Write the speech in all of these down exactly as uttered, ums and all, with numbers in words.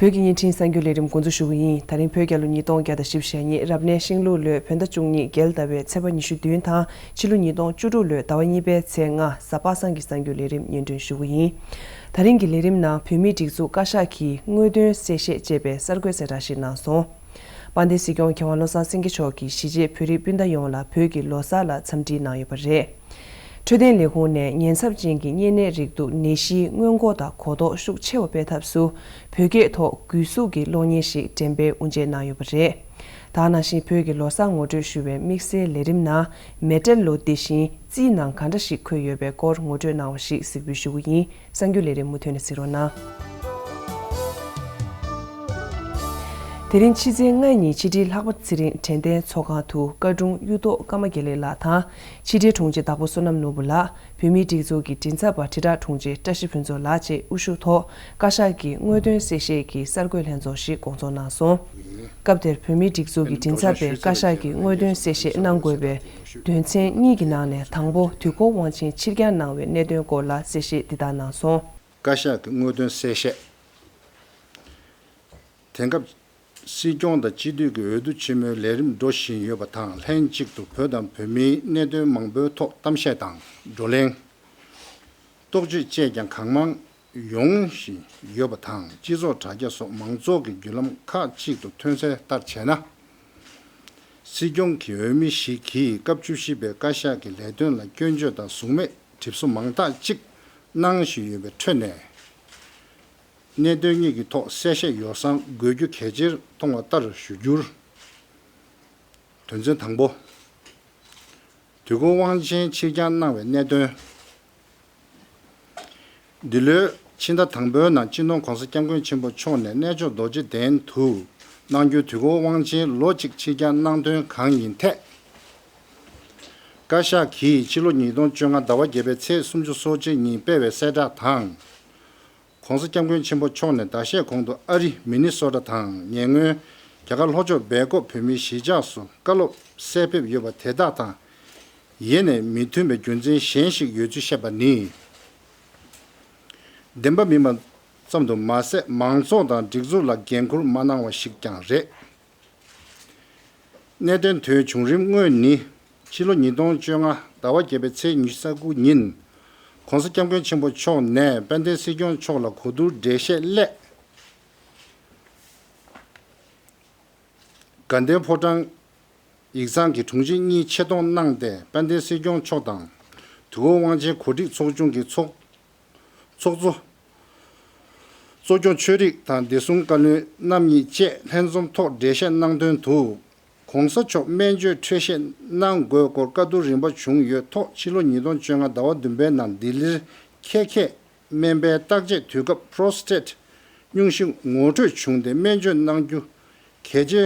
བོད་ཀྱི་བརྙན་འཕྲིན་གསར་འགྱུར་ལས་རིམ་འགོ་འཛུགས་ཞུ་གི་ཡིན། ད་རིང་བོད་རྒྱལ་ལོ་ཉིས་སྟོང་བརྒྱ་དང་བཞི་བཅུ་ཞེ་གཉིས། རབ་གནས་ཤིང་ལུག་ལོའི་བོད་ཟླ་བཅུ་གཉིས་རྒྱལ་ཟླ་བའི་ཚེས་པ་ཉི་ཤུ་བདུན་དང་། ཕྱི་ལོ་ཉིས་སྟོང་བཅུ་དྲུག་ལོའི་ཟླ་བ་གཉིས་པའི་ཚེས་ལྔ་གཟའ་པ་སངས་ཀྱི་གསར་འགྱུར་ལས་རིམ་སྙན་སྒྲོན་ཞུ་གི་ཡིན། ད་རིང་གི་ལས་རིམ་ནང་བོད་མིའི་སྒྲིག་འཛུགས་བཀའ་ཤག་གིས་དངོས་དོན་གསལ་བཤད་ཅེས་པའི་གསར་འགོད་གསལ་བསྒྲགས་ཤིག་གནང་སོང་། དཔལ་ལྡན་སྲིད་སྐྱོང་མཁས་དབང་བློ་བཟང་སེང་གེ་མཆོག་གིས་གཞིས་བྱེས་བོད་རིགས་སྤུན་ཟླ་ཡོངས་ལ་བོད་ཀྱི་ལོ་གསར་ལ་འཚམས་འདྲི་གནང་ཡོད་པ་རེད། འཕྲོད་བསྟེན་ལས་ཁུངས་ནས་ཉེན་ཚབས་ཅན་གྱི་གཉན་ནད་རེག་དུག་ནད་གཞིའི་སྔོན་འགོག་དང་གོ་རྟོགས་ཤུགས་ཆེ་བ་སྤེལ་ཐབས་སུ། བོད་སྐད་ཐོག་གུས་གཟུགས་ཀྱི་གློག་བརྙན་ཞིག་འགྲེམས་སྤེལ་དབུ་འབྱེད་གནང་ཡོད་པ་རེད། ད་ག་ནང་བཞིན་བོད་ཀྱི་ལོ་གསར་ངོ་སྤྲོད་ཞུ་བའི་དམིགས་བསལ་ལས་རིམ་ནང་མེ་སྤྲེལ་ལོ་འདི་བཞིན་རྩིས་ནང་ག་འདྲ་ཞིག་འཁོད་ཡོད་པའི་སྐོར་ངོ་སྤྲོད་གནང་བ་ཞིག་གཟིགས་འབུལ་ཞུ་གི་ཡིན། གསར་འགྱུར་ལས་རིམ་མུ་མཐུད་ནས་གཟིགས་རོགས་གནང་། དེ་རིང་ཕྱི་ཚེས་ལྔ་ཉིན་ཕྱི་དྲིལ་ལྷག་པ་ཚེ་རིང་དྲན་རྟེན་ཚོགས་ཁང་དུ་བཀའ་དྲུང་གཡུ་ཐོག་ཀརྨ་དགེ་ལེགས་ལགས་དང་། ཕྱི་དྲིལ་དྲུང་ཆེ་དྭགས་པོ་བསོད་ནམས་ནོར་བུ་ལགས། བོད་མིའི་སྒྲིག་འཛུགས་ཀྱི་མགྲིན་ཚབ་པ་དྲིལ་བསྒྲགས་དྲུང་ཆེ་བཀྲ་ཤིས་ཕུན་ཚོགས་ལགས་བཅས་དབུ་བཞུགས་ཐོག་བཀའ་ཤག་གི་དངོས་དོན་གསལ་བཤད་ཀྱི་གསར་འགོད་ལྷན་ཚོགས་ཤིག་དགོངས་ཚོགས་གནང་སོང་། སྐབས་དེར་བོད་མིའི་སྒྲིག་འཛུགས་ཀྱི་མགྲིན་ཚབ་པས་བཀའ་ཤག་གི་དངོས་དོན་གསལ་བཤད་གནང་དགོས་པའི་དོན་ཚན་གཉིས་ཀྱི་ནང་ནས་དང་པོ་དུས་འཁོར་དབང་ཆེན་ཕྱིར་འགྱངས་གནང་བའི་གནད་དོན་སྐོར་ལ་གསལ་བཤད་འདི་ལྟར་གནང་སོང་། བཀའ་ཤག་གི་དངོས་དོན་གསལ་བཤད། དེང་སྐབས། སྲིད་སྐྱོང་དང་སྤྱི་འཐུས་ཀྱི་འོས་བསྡུ་ཆེན་མོའི་ལས་རིམ་འགྲོ་བཞིན་ཡོད་པ་དང་། ལྷན་གཅིག་ཏུ་བོད་དང་བོད་མིའི་གནད་དོན་མང་པོའི་ཐོག་གཏམ་བཤད་དང་བགྲོ་གླེང་། རྟོག་དཔྱོད་བཅས་ཀྱང་གང་མང་ཡོང་བཞིན་ཡོད་པ་དང་། སྤྱི་ཚོགས་དྲ་རྒྱ་སོགས་མང་ཚོགས་ཀྱི་བརྒྱུད་ལམ་ཁག་ཅིག་ཏུ་ཐོན་གསལ་ལྟར་བྱས་ན། སྲིད་སྐྱོང་གི་འོས་མི་ཞིག་གིས་སྐབས་བཅུ་བཞི་པའི་བཀའ་ཤག་གི་ལས་དོན་ལ་སྐྱོན་བརྗོད་དང་གཟུགས་མེད་གྲིབ་བསུ་མང་དག་ཅིག་གནང་བཞིན་ཡོད་པའི་ཁྲོད་ནས། གནད་དོན་གཉིས་ཀྱི་ཐོག་གསལ་བཤད་ཡོ་བསྲང་དགོས་རྒྱུ་གལ་ཆེར་མཐོང་བ་ལྟར་ཞུ་རྒྱུར། དོན་ཚན་དང་པོ། དུས་འཁོར་དབང་ཆེན་ཕྱིར་འགྱངས་གནང་བའི་གནད་དོན། འདི་ལོའི་ཕྱི་ཟླ་དང་པོའི་ནང་སྤྱི་ནོར་༧གོང་ས་༧སྐྱབས་མགོན་ཆེན་པོ་མཆོག་ནས་གནས་མཆོག་རྡོ་རྗེ་གདན་དུ་གནང་རྒྱུའི་དུས་འཁོར་དབང་ཆེན་ལོ་གཅིག་ཕྱིར་འགྱངས་གནང་དོན་གང་ཡིན་ཐད། བཀའ་ཤག་གིས་ཕྱི་ལོ་ཉིས་སྟོང་བཅོ་ལྔ་ཟླ་བ་བརྒྱད་པའི་ཚེས་སུམ་ཅུ་སོ་གཅིག་ཉིན་སྤེལ་བའི་གསལ་བསྒྲགས་དང་། ༸གོང་ས་༸སྐྱབས་མགོན་ཆེན་པོ་མཆོག་ནས་ཟླ་ཤས་གོང་དུ་ཨ་རི་མི་ནི་སོ་ཊ་དང་ཉེ་སྔོན་རྒྱ་གར་ལྷོ་ཕྱོགས་སྦེལ་ཀོབ་བོད་མིའི་གཞིས་ཆགས་སུ་བཀའ་སློབ་གསར་ཕེབས་ཡོད་པ་དེ་དག་དང་ཡེ་ནས་མི་མཐུན་པའི་རྒྱུ་མཚན་གཞན་ཞིག་ཡོད་ཚུལ་བཤད་པ་ནི། བདེན་པ་མིན་པ་ཙམ་དུ་མ་ཟད། མང་ཚོགས་དང་སྒྲིག་འཛུགས་ལ་འགན་འཁུར་མ་གནང་བ་ཞིག་ཀྱང་རེད། གནད་དོན་དེའི་བྱུང་རིམ་དངོས་ནི། ཕྱི་ལོ་ཉིས་སྟོང་བཅོ་ལྔ་ཟླ་བ་བརྒྱད་པའི་ཚེས་ཉི་ཤུ་རྩ་དགུ་ཉིན། ༸གོང་ས་༸སྐྱབས་མགོན་ཆེན་པོ་མཆོག་ནས་དཔལ་ལྡན་སྲིད་སྐྱོང་མཆོག་ལ་གོ་བསྡུར་འགྲེལ་བཤད་སླད། དགའ་ལྡན་ཕོ་བྲང་ཡིག་ཚང་གི་དྲུང་ཆེ་གཉིས་ཆེད་གཏོང་གནང་སྟེ། དཔལ་ལྡན་སྲིད་སྐྱོང་མཆོག་དང་། དུས་འཁོར་དབང་ཆེན་གོ་སྒྲིག་ཚོགས་ཆུང་གི་ཚོགས་ཚོགས་གཙོ། གཙོ་སྐྱོང་ཆོས་རིག་དང་བདེ་སྲུང་བཀའ་བློན་རྣམ་གཉིས་བཅས་ལྷན་འཛོམས་ཐོག་འགྲེལ་བཤད་གནང་དོན་དུ། ༸གོང་ས་མཆོག་སྨན་བཅོས་འཕྲོད་བཞེས་གནང་དགོས་སྐོར་བཀའ་བསྡུར་རིམ་པ་བྱུང་ཡོད་ཐོག་ཕྱི་ལོ་ཉིས་སྟོང་བཅོ་ལྔ་ཟླ་བ་བདུན་པའི་ནང་ལྡི་ལིར་ཁྱད་ཁྱད་སྨན་པའི་བརྟག་དཔྱད་དུས་སྐབས་པྲོ་སི་ཊེཊ་སྙུང་གཞི་ངོ་འཕྲོད་བྱུང་སྟེ། སྨན་བཅོས་གནང་རྒྱུ་གལ་ཆེ།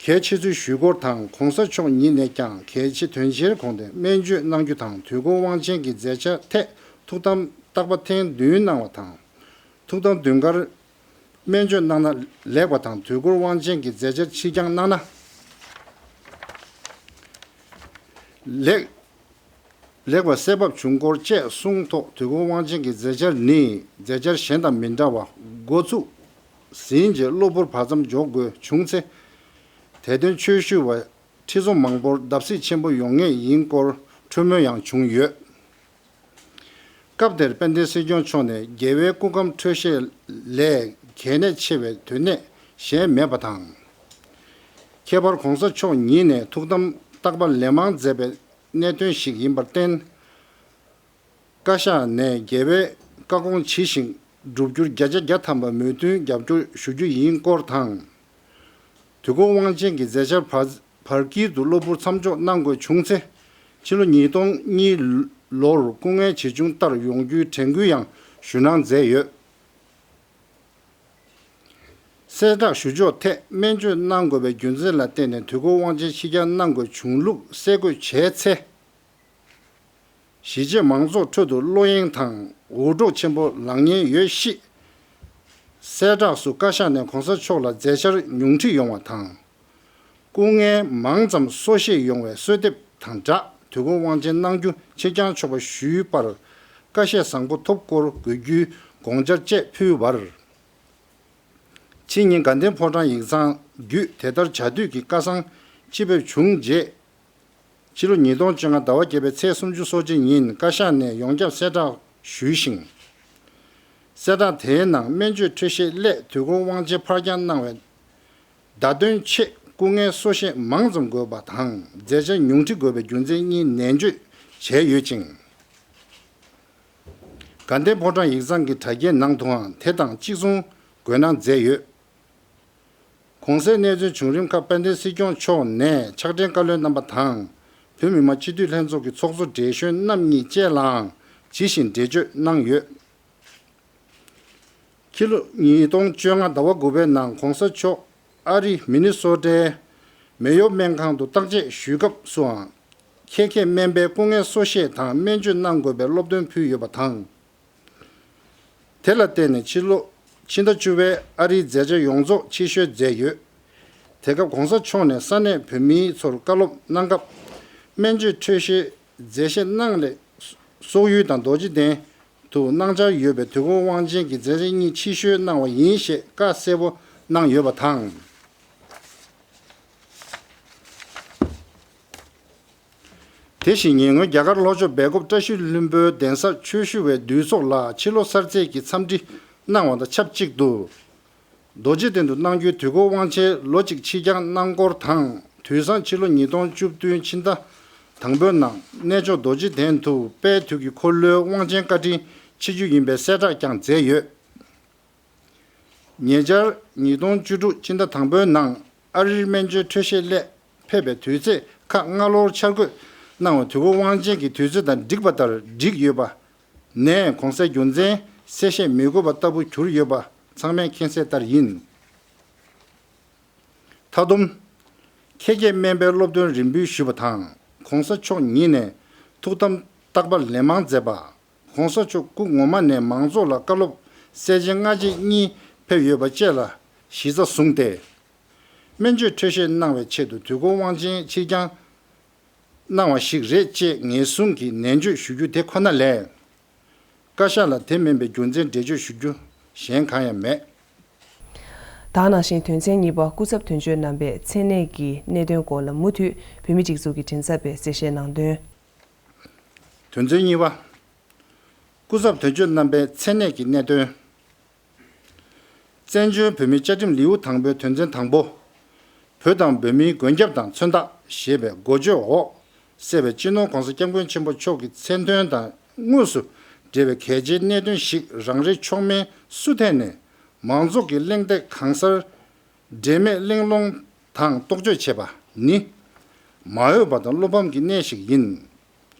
གལ་ཆེ་ཚུལ་ཞུས་སྐོར་དང་། ༸གོང་ས་མཆོག་ཉིད་ནས་ཀྱང་གལ་ཆེ་དོན་ཆེར་དགོངས་ཏེ་སྨན་བཅོས་གནང་རྒྱུ་དང་། དུས་འཁོར་དབང་ཆེན་གྱི་མཛད་འཆར་ཐད་ཐུགས་དམ་རྟག་པ་ཐེངས་བདུན་གནང་བ་དང་། ཐུགས་དམ་བདུན་ཀར་སྨན་བཅོས་གནང་ན་ལེགས་པ་དང་། དུས་འཁོར་དབང་ཆེན་གྱི་མཛད་འཆར་ཕྱིར་འགྱངས་གནང་ན་ལེགས། ལེགས་པ་གསལ་བབ་བྱུང་སྐོར་བཅས་གསུངས་ཐོག་དུས་འཁོར་དབང་ཆེན་གྱི་མཛད་འཆར་ནི་མཛད་འཆར་གཞན་དང་མི་འདྲ་བར་འགོ་ཚུགས་ཟིན་རྗེས་གློ་བུར་བར་མཚམས་འཇོག་དགོས་བྱུང་ཚེ། དད་ལྡན་ཆོས་ཞུ་བ་ཁྲི་ཚོ་མང་པོར་བརྡབ་གསིག་ཆེན་པོ་ཡོང་ངེས་ཡིན་སྐོར་འཕྲོས་མོལ་ཡང་བྱུང་ཡོད། སྐབས་དེར་དཔལ་ལྡན་སྲིད་སྐྱོང་མཆོག་ནས་རྒྱལ་བའི་སྐུ་ཁམས་འཕྲོད་བཞེས་ལས་གལ་གནད་ཆེ་བའི་དོན་གནད་གཞན་མེད་པ་དང་། ཁྱད་པར་༸གོང་ས་མཆོག་ཉིད་ནས་ཐུགས་དམ་རྟག་པ་ལན་མང་མཛད་པའི་གནད་དོན་ཞིག་ཡིན་པར་བརྟེན། བཀའ་ཤག་ནས་རྒྱལ་བའི་བཀའ་དགོངས་ཇི་བཞིན་བསྒྲུབ་རྒྱུར་བརྒྱ་ཆ་བརྒྱ་ཐམ་པ་མོས་མཐུན་རྒྱབ་སྐྱོར་ཞུ་རྒྱུ་ཡིན་སྐོར་དང་། དུས་འཁོར་དབང་ཆེན་གྱི་མཛད་འཆར་བར་བར་དཀྱིལ་དུ་གློ་བུར་མཚམས་འཇོག་གནང་དགོས་བྱུང་ཚེ། ཕྱི་ལོ་ཉིས་སྟོང་གཉིས་ལོར་སྐུ་ངལ་ཇི་བྱུང་ལྟར་ཡོང་རྒྱུའི་དྲན་སྐུལ་ཡང་ཞུ་གནང་མཛད་ཡོད། གསལ་བསྒྲགས་ཞུ་ཕྱོགས་ཐད་སྨན་བཅོས་གནང་དགོས་པའི་རྒྱུ་མཚན་ལ་བརྟེན་ནས་དུས་འཁོར་དབང་ཆེན་ཕྱིར་འགྱངས་གནང་དགོས་བྱུང་ལུགས་གསལ་བཀོད་བྱས་ཚེ། གཞིས་བྱེས་མང་ཚོགས་ཁྲོད་དུ་བློ་གཡེང་དང་འུར་སྒྲོག་ཆེན་པོ་ལངས་ཉེན་ཡོད་གཤིས། གསལ་བསྒྲགས་སུ་བཀའ་ཤག་ནས་གོང་ས་མཆོག་ལ་མཛད་འཆར་ཉུང་འཕྲི་ཡོང་བ་དང་། སྐུ་ངལ་མང་ཙམ་གསོ་བཞེས་ཡོང་བའི་གསོལ་འདེབས་དང་སྦྲགས། དུས་འཁོར་དབང་ཆེན་གནང་རྒྱུ་ཕྱིར་འགྱངས་ཆོག་པ་ཞུས་པར་བཀའ་ཤག་བཟང་པོ་ཐོབ་སྐོར་དགོས་རྒྱུའི་དགོངས་འཆར་བཅས་ཕུལ་བར། ཕྱི་ཉིན་དགའ་ལྡན་ཕོ་བྲང་ཡིག་ཚང་བརྒྱུད་དེ་ལྟར་བྱ་འདུས་ཀྱི་བཀའ་གསང་ཅི་ཕེབས་བྱུང་རྗེས། ཕྱི་ལོ་ཉིས་སྟོང་བཅོ་ལྔ་ཟླ་བ་བརྒྱད་པའི་ཚེས་སུམ་ཅུ་སོ་གཅིག་ཉིན་བཀའ་ཤག་ནས་ཡོངས་ཁྱབ་གསལ་བསྒྲགས་ཞུས་ཤིང་། གསལ་བསྒྲགས་དེའི་ནང་སྨན་བཅོས་འཕྲོད་བཞེས་སླད་དུས་འཁོར་དབང་ཆེན་ཕར་འགྱངས་གནང་བའི་བརྡ་དོན་ཆེད་སྐུ་ངལ་གསོ་བཞེས་མང་ཙམ་དགོས་པ་དང་མཛད་འཆར་ཉུང་འཕྲི་དགོས་པའི་རྒྱུ་མཚན་གཉིས་ནན་བརྗོད་བྱས་ཡོད་ཅིང་། དགའ་ལྡན་ཕོ་བྲང་ཡིག་ཚང་གི་དྲ་རྒྱའི་ནང་དུའང་དེ་དང་གཅིག་མཚུངས་འགོད་གནང་མཛད་ཡོད། གོང་གསལ་གནས་ཚུལ་བྱུང་རིམ་ཁག་དཔལ་ལྡན་སྲིད་སྐྱོང་མཆོག་ནས་ཕྱག་སྦྲེལ་བཀའ་བློན་རྣམ་པ་དང་། བོད་མི་མང་སྤྱི་འཐུས་ལྷན་ཚོགས་ཀྱི་ཚོགས་གཙོ་བགྲེས་གཞོན་རྣམ་གཉིས་བཅས་ལའང་ཇི་བཞིན་འགྲེལ་བརྗོད་གནང་ཡོད། ཕྱི་ལོ་ཉིས་སྟོང་བཅོ་ལྔ་ཟླ་བ་དགུ་པའི་ནང་གོང་ས་མཆོག་ཨ་རི་མི་ནི་སོ་ཊའི་མེ་ཡོ་སྨན་ཁང་དུ་བརྟག་དཔྱད་ཞུས་སྐབས་སུའང་། ཁྱད་ཁྱད་སྨན་པའི་སྐུ་ངལ་གསོ་བཞེས་དང་སྨན་བཅོས་གནང་དགོས་པའི་སློབ་སྟོན་ཕུལ་ཡོད་པ་དང་། དེ་ལ་བརྟེན་ནས་ཕྱི་ལོ་ཕྱི་ཟླ་བཅུ་པའི་ཨ་རིའི་མཛད་འཆར་ཡོངས་རྫོགས་ཕྱིར་བཤོལ་མཛད་ཡོད། དེ་སྐབས་གོང་ས་མཆོག་ནས་ས་གནས་བོད་མི་ཚོར་བཀའ་སློབ་གནང་སྐབས། སྨན་བཅོས་འཕྲོད་བཞེས་མཛད་བཞེས་གནང་སླད་སོག་ཡུལ་དང་རྡོ་རྗེ་གདན་དུ་གནང་འཆར་ཡོད་པའི་དུས་འཁོར་དབང་ཆེན་གྱི་མཛད་འཆར་གཉིས་ཕྱིར་བཤོལ་གནང་བ་ཡིན་ཞེས་བཀའ་གསལ་པོ་གནང་ཡོད་པ་དང་། དེ་བཞིན་ཉེ་སྔོན་རྒྱ་གར་ལྷོ་ཕྱོགས་སྦེལ་ཀོབ་བཀྲ་ཤིས་ལྷུན་པོའི་གདན་སར་ཆོས་ཞུ་བའི་འདུས་ཚོགས་ལ་ཕྱི་ལོ་གསར་ཚེས་ཀྱི་འཚམས་འདྲི་གནང་བ་དང་ཆབས་ཅིག་ཏུ། རྡོ་རྗེ་གདན་དུ་གནང་རྒྱུའི་དུས་འཁོར་དབང་ཆེན་ལོ་གཅིག་ཕྱིར་འགྱངས་གནང་སྐོར་དང་དུས་བཟང་ཕྱི་ལོ་ཉིས་སྟོང་བཅུ་བདུན་ཕྱི་ཟླ་དང་པོའི་ནང་གནས་མཆོག་རྡོ་རྗེ་གདན་དུ་དཔལ་དུས་ཀྱི་འཁོར་ལོའི་དབང་ཆེན་བཀའ་དྲིན་ཆེ་རྒྱུ་ཡིན་པའི་གསལ་བསྒྲགས་ཀྱང་མཛད་ཡོད། ཉེ་ཆར་ཉིས་སྟོང་བཅུ་དྲུག་ཕྱི་ཟླ་དང་པོའི་ནང་ཨ་རིར་སྨན་བཅོས་འཕྲོད་བཞེས་སླད་ཕེབས་པའི་དུས་ཚོད་ཁག་སྔ་ལོར་འཆར་འགོད་གནང་བའི་དུས་འཁོར་དབང་ཆེན་གྱི་དུས་ཚོད་དང་འགྲིག་པ་ལྟར་བསྒྲིགས་ཡོད་པ་ནས་གོང་གསལ་རྒྱུ་མཚན་གསལ་བཤད་མི་དགོས་པ་ལྟ་བུ་གྱུར་ཡོད་པ་ཚང་མས་མཁྱེན་གསལ་ལྟར་ཡིན། མཐའ་སྡོམ། ཁྱེད་ཀྱིས་སྨན་པའི་སློབ་སྟོན་རེ་འབུལ་ཞུས་པ་དང་གོང་ས་མཆོག་ཉིད་ནས་ཐུགས་དམ་བརྟག་པ་ལན་མང་མཛད་པ། གོང་ས་མཆོག་སྐུ་ངོ་མ་ནས་མང་ཚོགས་ལ་བཀའ་སློབ་གསལ་བྱེད་སྔ་རྗེས་གཉིས་ཕེབས་ཡོད་པ་བཅས་ལ་གཞི་རྩ་བཟུང་སྟེ། སྨན་བཅོས་འཕྲོད་བཞེས་གནང་བའི་ཆེད་དུ་དུས་འཁོར་དབང་ཆེན་ཕྱིར་འགྱངས་གནང་བ་ཞིག་རེད་ཅེས་ངེས་བཟུང་གིས་ནན་བརྗོད་ཞུ་རྒྱུ་དེ་ཁོ་ན་ལས། བཀའ་ཤག་ལ་དེ་མིན་པའི་རྒྱུ་མཚན་འགྲེལ་བརྗོད་ཞུ་རྒྱུ་གཞན་གང་ཡང་མེད། ད་ནང་བཞིན་དོན་ཚན་གཉིས་པ་སྐུ་ཚབ་དོན་གཅོད་རྣམ་པས་མཚན་གནས་ཀྱི་གནད་དོན་སྐོར་ལ་མུ་མཐུད་བོད་མིའི་སྒྲིག་འཛུགས་ཀྱི་མགྲིན་ཚབ་པས་གསལ་བཤད་གནང་དོན། དོན་ཚན་གཉིས་པ། སྐུ་ཚབ་དོན་གཅོད་རྣམ་པའི་མཚན་གནས་ཀྱི་གནད་དོན། བཙན་བྱོལ་བོད་མིའི་བཅའ་ཁྲིམས་ལེའུ་དང་པོའི་དོན་ཚན་དང་པོ། བོད་དང་བོད་མིའི་མགོན་སྐྱབས་དང་མཚོན་རྟགས་ཞེས་པའི་འགོ་བརྗོད་འོག་གསལ་བའི་སྤྱི་ནོར་༸གོང་ས་༸སྐྱབས་མགོན་ཆེན་པོ་མཆོག་གི་མཚན་དོན་དང་དངོས་སུ་འབྲེལ་བའི་གལ་ཆེའི་གནད་དོན་ཞིག་རང་རེའི་ཕྱོགས་མིན་སུ་ཐད་ནས་མང་ཚོགས་ཀྱི་གླེང་སྟེགས་གང་སར་འབྲེལ་མེད་གླེང་སློང་དང་རྟོག་དཔྱོད་བྱེད་པ་ནི། མ་འོས་པ་དང་བློ་ཕམ་གྱི་གནས་ཤིག་ཡིན།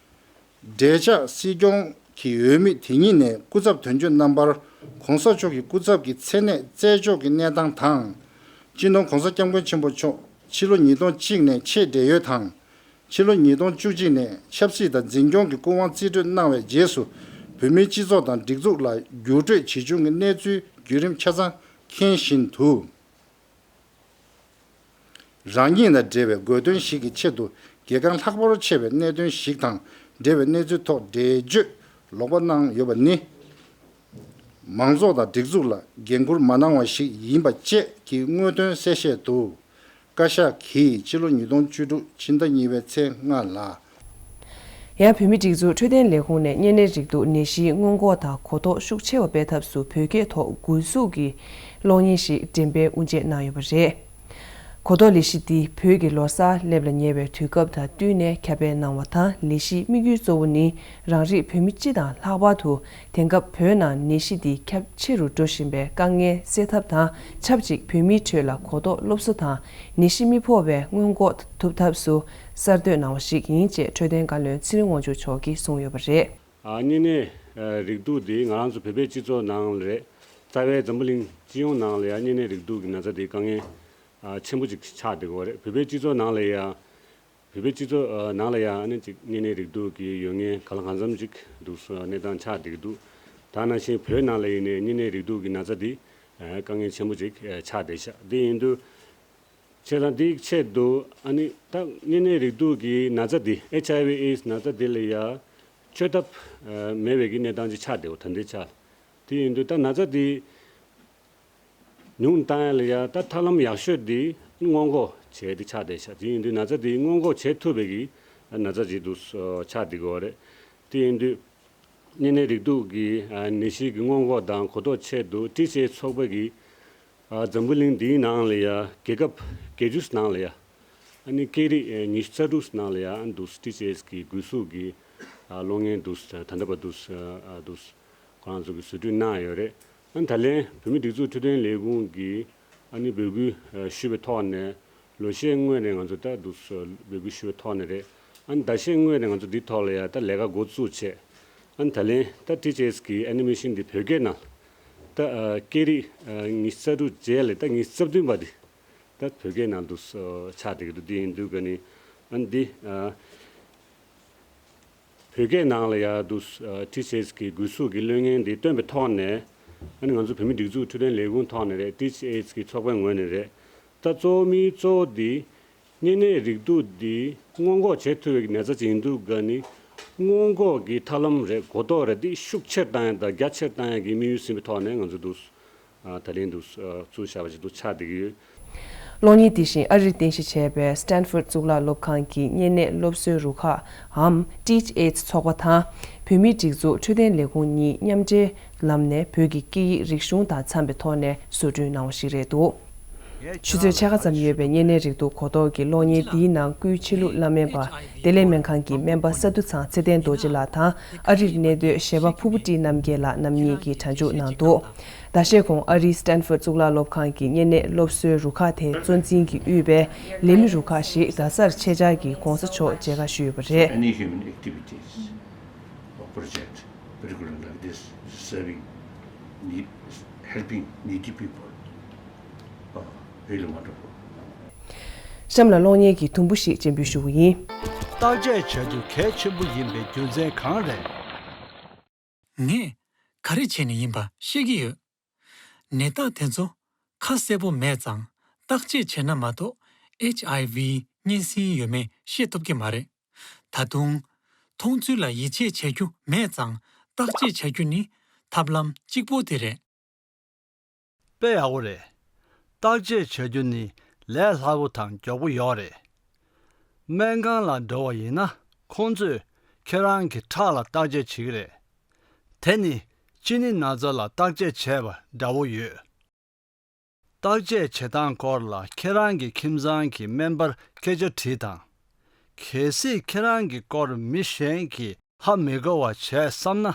འབྲེལ་ཆགས་སྲིད་སྐྱོང་གི་འོས་མི་དེ་ཉིད་ནས་སྐུ་ཚབ་དོན་གཅོད་རྣམ་པར་༸གོང་ས་མཆོག་གི་སྐུ་ཚབ་ཀྱི་མཚན་གནས་བསྩལ་ཕྱོགས་ཀྱི་གནས་སྟངས་དང་། སྤྱི་ནོར་༸གོང་ས་༸སྐྱབས་མགོན་ཆེན་པོ་མཆོག་ཕྱི་ལོ་ཉིས་སྟོང་གཅིག་ནས་ཆེས་འབྲེལ་ཡོད་དང་། ཕྱི་ལོ་ཉིས་སྟོང་བཅུ་གཅིག་ནས་ཆབ་སྲིད་དང་འཛིན་སྐྱོང་གི་སྐུ་དབང་རྩིས་སྤྲོད་གནང་བའི་རྗེས་སུ་བོད་མིའི་སྤྱི་ཚོགས་དང་སྒྲིག་འཛུགས་ལ་འགྱུར་འགྲོས་ཇི་བྱུང་གི་གནས་ཚུལ་བརྒྱུད་རིམ་ཆ་ཚང་མཁྱེན་བཞིན་དུ། རང་ཉིད་དང་འབྲེལ་བའི་དགོས་དོན་ཞིག་གི་ཆེད་དུ་གལ་འགངས་ལྷག་པར་ཆེ་བའི་གནད་དོན་ཞིག་དང་འབྲེལ་བའི་གནས་ཚུལ་ཐོག་འགྲེལ་བརྗོད་ལོག་པ་གནང་ཡོད་པ་ནི། མང་ཚོགས་དང་སྒྲིག་འཛུགས་ལ་འགན་འཁུར་མ་གནང་བ་ཞིག་ཡིན་པ་བཅས་ཀྱི་དངོས་དོན་གསལ་བཤད་དུ། བཀའ་ཤག་གིས་ཕྱི་ལོ་ཉིས་སྟོང་བཅུ་དྲུག་ཕྱི་ཟླ་གཉིས་པའི་ཚེས་ལྔ་ལ། ཡང་བོད་མིའི་སྒྲིག་འཛུགས་འཕྲོད་བསྟེན་ལས་ཁུངས་ནས་གཉན་ནད་རེག་དུག་ནད་གཞིའི་སྔོན་འགོག་དང་གོ་རྟོགས་ཤུགས་ཆེ་བ་སྤེལ་ཐབས་སུ་བོད་སྐད་ཐོག་འགོ་འཛུགས་ཀྱི་གློག་བརྙན་ཞིག་འགྲེམས་སྤེལ་དབུ་འབྱེད་གནང་ཡོད་པ་རེད། གོ་རྟོགས་ལས་གཞི་འདི་བོད་ཀྱི་ལོ་གསར་སླེབས་ལ་ཉེ་བའི་དུས་སྐབས་དང་བསྟུན་ནས་ཁྱབ་སྤེལ་གནང་བ་དང་། ལས་གཞིའི་དམིགས་ཡུལ་གཙོ་བོ་ནི་རང་རིགས་བོད་མི་སྤྱི་དང་ལྷག་པར་དུ་དེང་སྐབས་བོད་ནང་ནད་གཞི་འདི་ཁྱབ་ཆེ་རུ་འགྲོ་བཞིན་པའི་དཀའ་ངལ་སེལ་ཐབས་དང་ཆབས་ཅིག་བོད་མིའི་ཁྲོད་ལ་གོ་རྟོགས་སློབ་གསོ་དང་ནད་གཞི་མི་ཕོག་པའི་སྔོན་འགོག་ཐུབ་ཐབས་སུ་གསར་གཏོད་གནང་བ་ཞིག་ཡིན་ཅེས་འཕྲོད་བསྟེན་བཀའ་བློན་ཚེ་རིང་དབང་ཕྱུག་མཆོག་གིས་གསུངས་ཡོད་པ་རེད། ཨ་གཉན་ནད་རེག་དུག་འདི་ང་རང་ཚོ་བོད་པའི་སྤྱི་ཚོགས་ནང་ལ་རེད། རྩ་བའི་འཛམ་བུ་གླིང་སྤྱི་ཡོངས་ནང་ལ་ཡང་གཉན་ནད་རེག་དུག་གི་ན་ཚ་འདི་དཀའ་ངལ་ཨ་ཆེན་པོ་ཅིག་ཆགས་བསྡད་ཀྱི་ཡོད་རེད། བོད་པའི་སྤྱི་ཚོགས་ནང་ལ་ཡང་། བོད་པའི་སྤྱི་ཚོགས་ཨ་ནང་ལ་ཡང་ཨ་ནི་ཅིག་གཉན་ནད་རེག་དུག་གི་ཡོད་མཁན་གང་ལ་གང་འཚམ་ཅིག་འདུག་སོ་གནས་སྟངས་ཆགས་བསྡད་ཀྱི་འདུག་ད་ནང་བཞིན་བོད་ནང་ལ་ཡིན་ནའི་གཉན་ནད་རེག་དུག་གི་ན་ཚ་འདི་ཨ་དཀའ་ངལ་ཆེན་པོ་ཅིག་ཨ་ཆགས་བསྡད་ཤག་དེ་ཡིན་དུས། བྱས་ཙང་དེའི་ཆེད་དུ་ཨ་ནི་ད་གཉན་ནད་རེག་དུག་གི་ན་ཚ་འདི་ཨེཆ་ཨའི་ཝི་ཨེ་ཌི་སི་ན་ཚ་འདི་ལ་ཡ་བཅོས་ཐབས་ཨ་མེད་པའི་གི་གནས་སྟངས་ཅིག་ཆགས་བསྡད་ཡོད་ད་ལྟའི་ཆར། དེ་ཡིན་དུས་ད་ན་ཚ་འདི་ ཉུང་བཏང་ཡ་ལ་ཡ་ད་ཐབས་ལམ་ཡག་ཤོས་འདི་སྔོན་འགོག་བྱས་ཏེ་ཆགས་བསྡད་ཤག་དེ་ཡིན་དུས་ན་ཚ་དེ་སྔོན་འགོག་བྱེད་ཐུབ་པའི་གི་ན་ཚ་ཅིག་འདུག་ཆགས་བསྡད་ཀྱི་ཡོད་རེད། དེ་ཡིན་དུས་གཉན་ནད་རེག་དུག་གི་ནད་གཞི་གི་སྔོན་འགོག་དང་གོ་རྟོགས་ཆེད་དུ་ཊི་ཨེཆ་ཨེཆ་ཚོགས་པ་གིས་འཛམ་བུ་གླིང་འདིའི་ནང་ལ་ཡ་རྒྱལ་ཁབ་བརྒྱད་ཅུ་ནང་ལ་ཡ། ཨ་ནི་སྐད་རིགས་ཉི་ཤུ་རྩ་དྲུག་ནང་ལ་ཡང་འདུག་ཊི་ཨེཆ་ཨེཆ་གི་སྒོས་སུ་གི་གློག་བརྙན་འདུག་ད་ལྟ་བར་འདུག་འདུག་ཁོ་རང་ཚོ་གི་བཟོ་སྐྲུན་གནང་ཡོད་རེད། ཨ་ནི་ད་ལན་བོད་མི་སྒྲིག་འཛུགས་འཕྲོད་བསྟེན་ལས་ཁུངས་ཀྱིས་ཨ་ནི་འབོད་སྐུལ་ཞུས་པའི་ཐོག་ནས་ལོ་ཤས་སྔོན་ནས་ང་ཚོ་ད་འདུག་འབོད་སྐུལ་ཞུས་པའི་ཐོག་ནས་རེད། ཨ་ནི་ཟླ་ཤས་སྔོན་ནས་ང་ཚོ་འདི་ཐོག་ལ་ཡང་ད་ལས་ཀ་འགོ་བཙུགས་བྱས། ཨ་ནི་ད་ལན་ད་ཊི་ཨེཆ་ཨེཆ་གི་ཨེ་ནི་མེ་ཤིན་འདི་བོད་སྐད་ནང་ད་སྐད་རིགས་ཉི་ཤུ་རྩ་དྲུག་རྗེས་ལ་ད་ཉི་ཤུ་རྩ་བདུན་པ་འདི། ད་བོད་སྐད་ནང་དུ་ཆགས་བསྡད་ཀྱི་འདུག་དེ་ཡིན་དུས་ཀ་ནི་ཨ་ནི་འདི་ཨ་བོད་སྐད་ནང་ལ་ཡ་དུ་ཊི་ཨེཆ་ཨེཆ་གི་སྒོས་སུ་གི་གློག་བརྙན་འདི་སྟོན་པའི་ཐོག་ནས་ཨ་ནི་ང་ཚོ་བོད་མི་སྒྲིག་འཛུགས་འཕྲོད་བསྟེན་ལས་ཁུངས་ཐོག་ནས་རེད། ཊི་ཨེཆ་ཨེཆ་གི་ཚོགས་པའི་ངོས་ནས་རེད། ད་གཙོ་བོ་མི་གཙོ་བོ་འདི་གཉན་ནད་རེག་དུག་འདི་སྔོན་འགོག་བྱེད་ཐུབ་པའི་ན་ཚ་ཅིག་ཡིན་དུས་ཀ་ནི་སྔོན་འགོག་གི་ཐབས་ལམ་རེད། གོ་རྟོགས་རེད། འདི་ཤུགས་ཆེར་བཏང་ཡ་དང་རྒྱ་ཆེར་བཏང་ཡ་གི་དམིགས་ཡུལ་ཟིན་པའི་ཐོག་ནས་ང་ཚོ་འདུག་ད་ལན་དུ་བཙུགས་བཞག་པ་ཞིག་ཏུ་ཆགས་བསྡད་ཀྱི་ཡོད། གློག་བརྙན་དེ་བཞིན་ཨ་རིར་རྟེན་གཞི་བྱས་པའི་Stanford་གཙུག་ལག་སློབ་ཁང་གི་གཉན་ནད་སློབ་གསོའི་རུ་ཁག་འམ་ཊི་ཨེཆ་ཨེཆ་ཚོགས་པ་དང་བོད་མིའི་སྒྲིག་འཛུགས་འཕྲོད་བསྟེན་ལས་ཁུངས་གཉིས་མཉམ་འབྲེལ་ལམ་ནས་བོད་ཀྱི་སྐད་ཡིག་རིག་གཞུང་དང་འཚམས་པའི་ཐོག་ནས་བཟོ་སྐྲུན་གནང་བ་ཞིག་རེད་འདུག་ཆུ་ཚོད་ཕྱེད་ཀ་ཙམ་ཡོད་པའི་གཉན་ནད་རེག་དུག་གོ་རྟོགས་ཀྱི་གློག་བརྙན་འདིའི་ནང་སྐུའི་ཕྱི་ལུགས་བླ་སྨན་པ་བདེ་ལེགས་སྨན་ཁང་གི་སྨན་པ་ས་འདུ་ཚང་ཚེ་བརྟན་རྡོ་རྗེ་ལགས་དང་ཨ་རིར་གནས་སྡོད་གཞས་པ་ཕུར་བུ་བཀྲིས་རྣམ་རྒྱལ་ལགས་རྣམ་གཉིས་ཀྱིས་གྲ་འཇུག་གནང་འདུག་ཟླ་ཤས་གོང་ཨ་རིའི་Stanford་གཙུག་ལག་སློབ་ཁང་གི་གཉན་ནད་སློབ་གསོའི་རུ་ཁག་དེ་གཙོ་འཛིན་གྱིས་དབུས་པའི་ལས་མི་རུ་ཁག་ཞིག་རྡ་སར་ཆེད་བཅར་གྱིས་གོང་ས་མཆོག་མཇལ་ཁ་ཞུས་ཡོད་པ་རེད། Any human activities or project, particularly like this, serving need, helping needy people, uh, really wonderful. གཤམ་ལ་གློག་བརྙན་གྱི་དུམ་བུ་ཞིག་སྤྱན་འབུལ་ཞུ་གི་ཡིན། བརྟག་དཔྱད་བྱ་རྒྱུ་གལ་ཆེན་པོ་ཡིན་པའི་རྒྱུ་མཚན་གང་རེད། ངས་ག་རེ་བྱས་ནས་ཡིན་པ་ཤེས་ཀྱི་ཡོད། ནད་རྟགས་དེ་ཚོ་ཁ་གསལ་པོ་མེད་ཙང་བརྟག་དཔྱད་བྱས་ན་མ་གཏོགས་ཨེཆ་ཨའི་ཝི་གཉན་སྲིན་ཡོད་མེད་ཤེས་ཐུབ་ཀྱི་མ་རེད། ད་དུང་། མཐོང་ཚུལ་ལ་ཡིད་ཆེས་བྱ་རྒྱུ་མེད་ཙང་བརྟག་དཔྱད་བྱ་རྒྱུ་ནི་ཐབས་ལམ་གཅིག་པོ་དེ་རེད། དཔེ་ཡག་པོ་རེད། བརྟག་དཔྱད་བྱ་རྒྱུ་ནི་ལས་སླ་པོ་དང་མགྱོགས་པོ་ཡོད་རེད། སྨན་ཁང་ལ་འགྲོ་བ་ཡིན་ན་ཁོང་ཚོས་ཁྱེད་རང་གི་ཁྲག་ལ་བརྟག་དཔྱད་བྱེད་ཀྱི་རེད། དེ་ནི་གཅིན་སྙི་ན་ཚ་ལ་བརྟག་དཔྱད་བྱས་པ་འདྲ་བོ་ཡོད། བརྟག་དཔྱད་བྱེད་སྟངས་སྐོར་ལ་ཁྱེད་རང་གི་ཁྱིམ་ཚང་གི་སྨན་པར་སྐད་ཆ་དྲིས་དང་། གལ་སྲིད་ཁྱེད་རང་གི་སྐོར་མི་གཞན་གྱིས་ཧ་མི་གོ་བ་བྱས་བསམ་ན།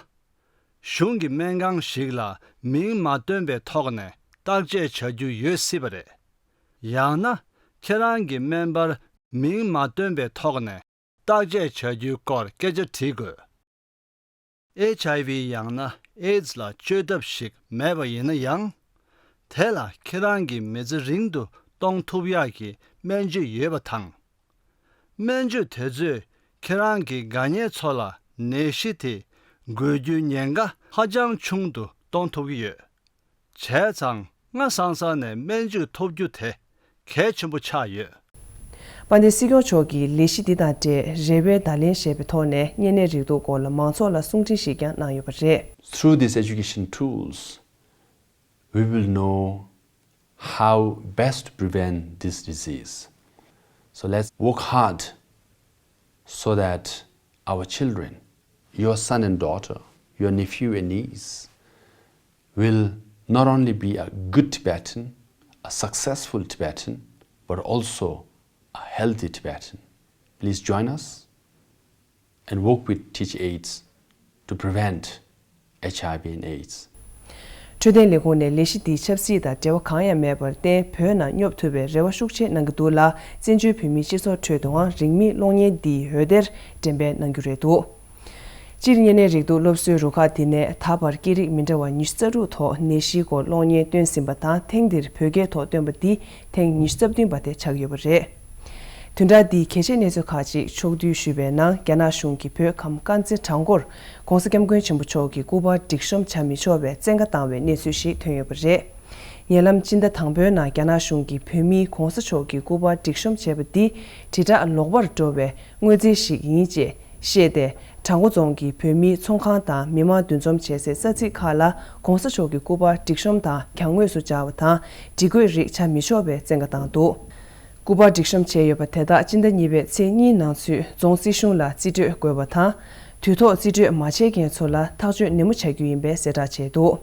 གཞུང་གི་སྨན་ཁང་ཞིག་ལ་མིང་མ་བཏོན་པའི་ཐོག་ནས་བརྟག་དཔྱད་བྱ་རྒྱུ་ཡོད་སྲིད་པ་རེད། ཡང་ན་ཁྱེད་རང་གི་སྨན་པར་མིང་མ་བཏོན་པའི་ཐོག་ནས་བརྟག་དཔྱད་བྱ་རྒྱུའི་སྐོར་སྐད་ཆ་དྲིས་དགོས། ཨེཆ་ཨའི་ཝི་ཡང་ན་ཨེ་ཛི་ལ་བཅོས་ཐབས་ཤིག་མེད་པ་ཡིན་ན་ཡང་། དེ་ལ་ཁྱེད་རང་གི་མི་ཚེ་རིང་དུ་གཏོང་ཐུབ་ཡག་གི་སྨན་བཅོས་ཡོད་པ་དང་། སྨན་བཅོས་དེ་ཚོས་ཁྱེད་རང་གི་དགའ་ཉེ་ཚོ་ལ་ནད་གཞི་དེ་འགོས་རྒྱུའི་ཉེན་ཁ་ཧ་ཅང་ཆུང་དུ་གཏོང་ཐུབ་ཀྱི་ཡོད། བྱས་ཙང་སྔ་སང་སང་ནས་སྨན་བཅོས་ཐོབ་རྒྱུ་དེ་གལ་ཆེན་པོ་ཆགས་ཡོད། དཔལ་ལྡན་སྲིད་སྐྱོང་མཆོག་གིས་ལས་གཞི་འདི་དང་འབྲེལ་རེ་བའི་བརྡ་ལན་ཞེས་པའི་ཐོག་ནས་གཉན་ནད་རེག་དུག་སྐོར་ལ་མང་ཚོགས་ལ་གསུང་འཕྲིན་ཞིག་ཀྱང་གནང་ཡོད་པ་རེད། Through these education tools, we will know how best to prevent this disease. So let's work hard so that our children, your son and daughter, your nephew and niece, will not only be a good Tibetan, a successful Tibetan, but also a healthy Tibetan. Please join us and work with Teach Aids to prevent H I V and AIDS. འཕྲོད་བསྟེན་ལས་ཁུངས་ནས་ལས་གཞི་འདིའི་ཆབ་སྲིད་དང་འབྲེལ་བ་གང་ཡང་མེད་པར་བརྟེན་བོད་ནང་སྙོབ་ཐུབ་པའི་རེ་བ་ཤུགས་ཆེ་གནང་གི་འདུག་ལ། བཙན་བྱོལ་བོད་མིའི་སྤྱི་ཚོགས་ཁྲོད་དུའང་རིང་མིན་གློག་བརྙན་འདིས་འོད་སྡེར་འགྲེམས་སྤེལ་གནང་རྒྱུ་རེད་འདུག་སྤྱིར་གཉན་ནད་རེག་དུག་སློབ་གསོའི་རུ་ཁག་འདི་ནས་ད་བར་སྐད་རིགས་མི་འདྲ་བ་ཉི་ཤུ་རྩ་དྲུག་ཐོག་ནད་གཞིའི་སྐོར་གློག་བརྙན་བཏོན་ཟིན་པ་དང་། ཐེངས་འདིར་བོད་སྐད་ཐོག་བཏོན་པ་འདི་ཐེངས་ཉི་ཤུ་རྩ་བདུན་པ་དེ་ཆགས་ཡོད་པ་རེད། བདུན་ཕྲག་འདིའི་གལ་ཆེའི་གནས་ཚུལ་ཁག་ཅིག་ཕྱོགས་བསྡུས་ཞུས་པའི་ནང་། རྒྱ་ནག་གཞུང་གིས་བོད་ཁམས་དཀར་མཛེས་བྲག་འགོར་༸གོང་ས་༸སྐྱབས་མགོན་ཆེན་པོ་མཆོག་གི་སྐུ་པར་སྒྲིག་གཤོམ་བྱ་མི་ཆོག་པའི་བཙན་བཀའ་བཏང་བའི་གནས་ཚུལ་ཞིག་ཐོན་ཡོད་པ་རེད། ཉེ་ལམ་སྤྱི་ཟླ་དང་པོའི་ནང་རྒྱ་ནག་གཞུང་གིས་བོད་མིའི་༸གོང་ས་མཆོག་གི་སྐུ་པར་སྒྲིག་གཤོམ་བྱས་པ་འདི་དྲིལ་བསྒྲགས་ལོག་པར་འགྲོ་བའི་དངོས་རྫས་ཤིག་ཡིན་ཅེས་བཤད་དེ། བྲག་འགོ་རྫོང་གི་བོད་མིའི་ཚོང་ཁང་དང་མི་མང་འདུ་འཛོམས་བྱེད་སའི་ས་ཚིགས་ཁག་ལ་གོང་ས་མཆོག་གི་སྐུ་པར་སྒྲིག་གཤོམ་དང་གྱང་ངོས་སུ་སྦྱར་བ་དང་སྒྲིག་བཀོད་རིགས་བྱ་མི་ཆོག་པའི་བཙན་བཀའ་བཏང་འདུག་སྐུ་པར་སྒྲིག་གཤོམ་བྱས་ཡོད་པ་དེ་དག་སྤྱི་ཟླ་གཉིས་པའི་ཚེས་གཉིས་ནང་ཚུད་རྫོང་སྲིད་གཞུང་ལ་རྩིས་སྤྲོད་དགོས་པ་དང་། དུས་ཐོག་རྩིས་སྤྲོད་མ་བྱས་མཁན་ཚོ་ལ་ཐག་གཅོད་ནན་མོ་བྱ་རྒྱུ་ཡིན་པའི་གསལ་བསྒྲགས་བྱས་འདུག་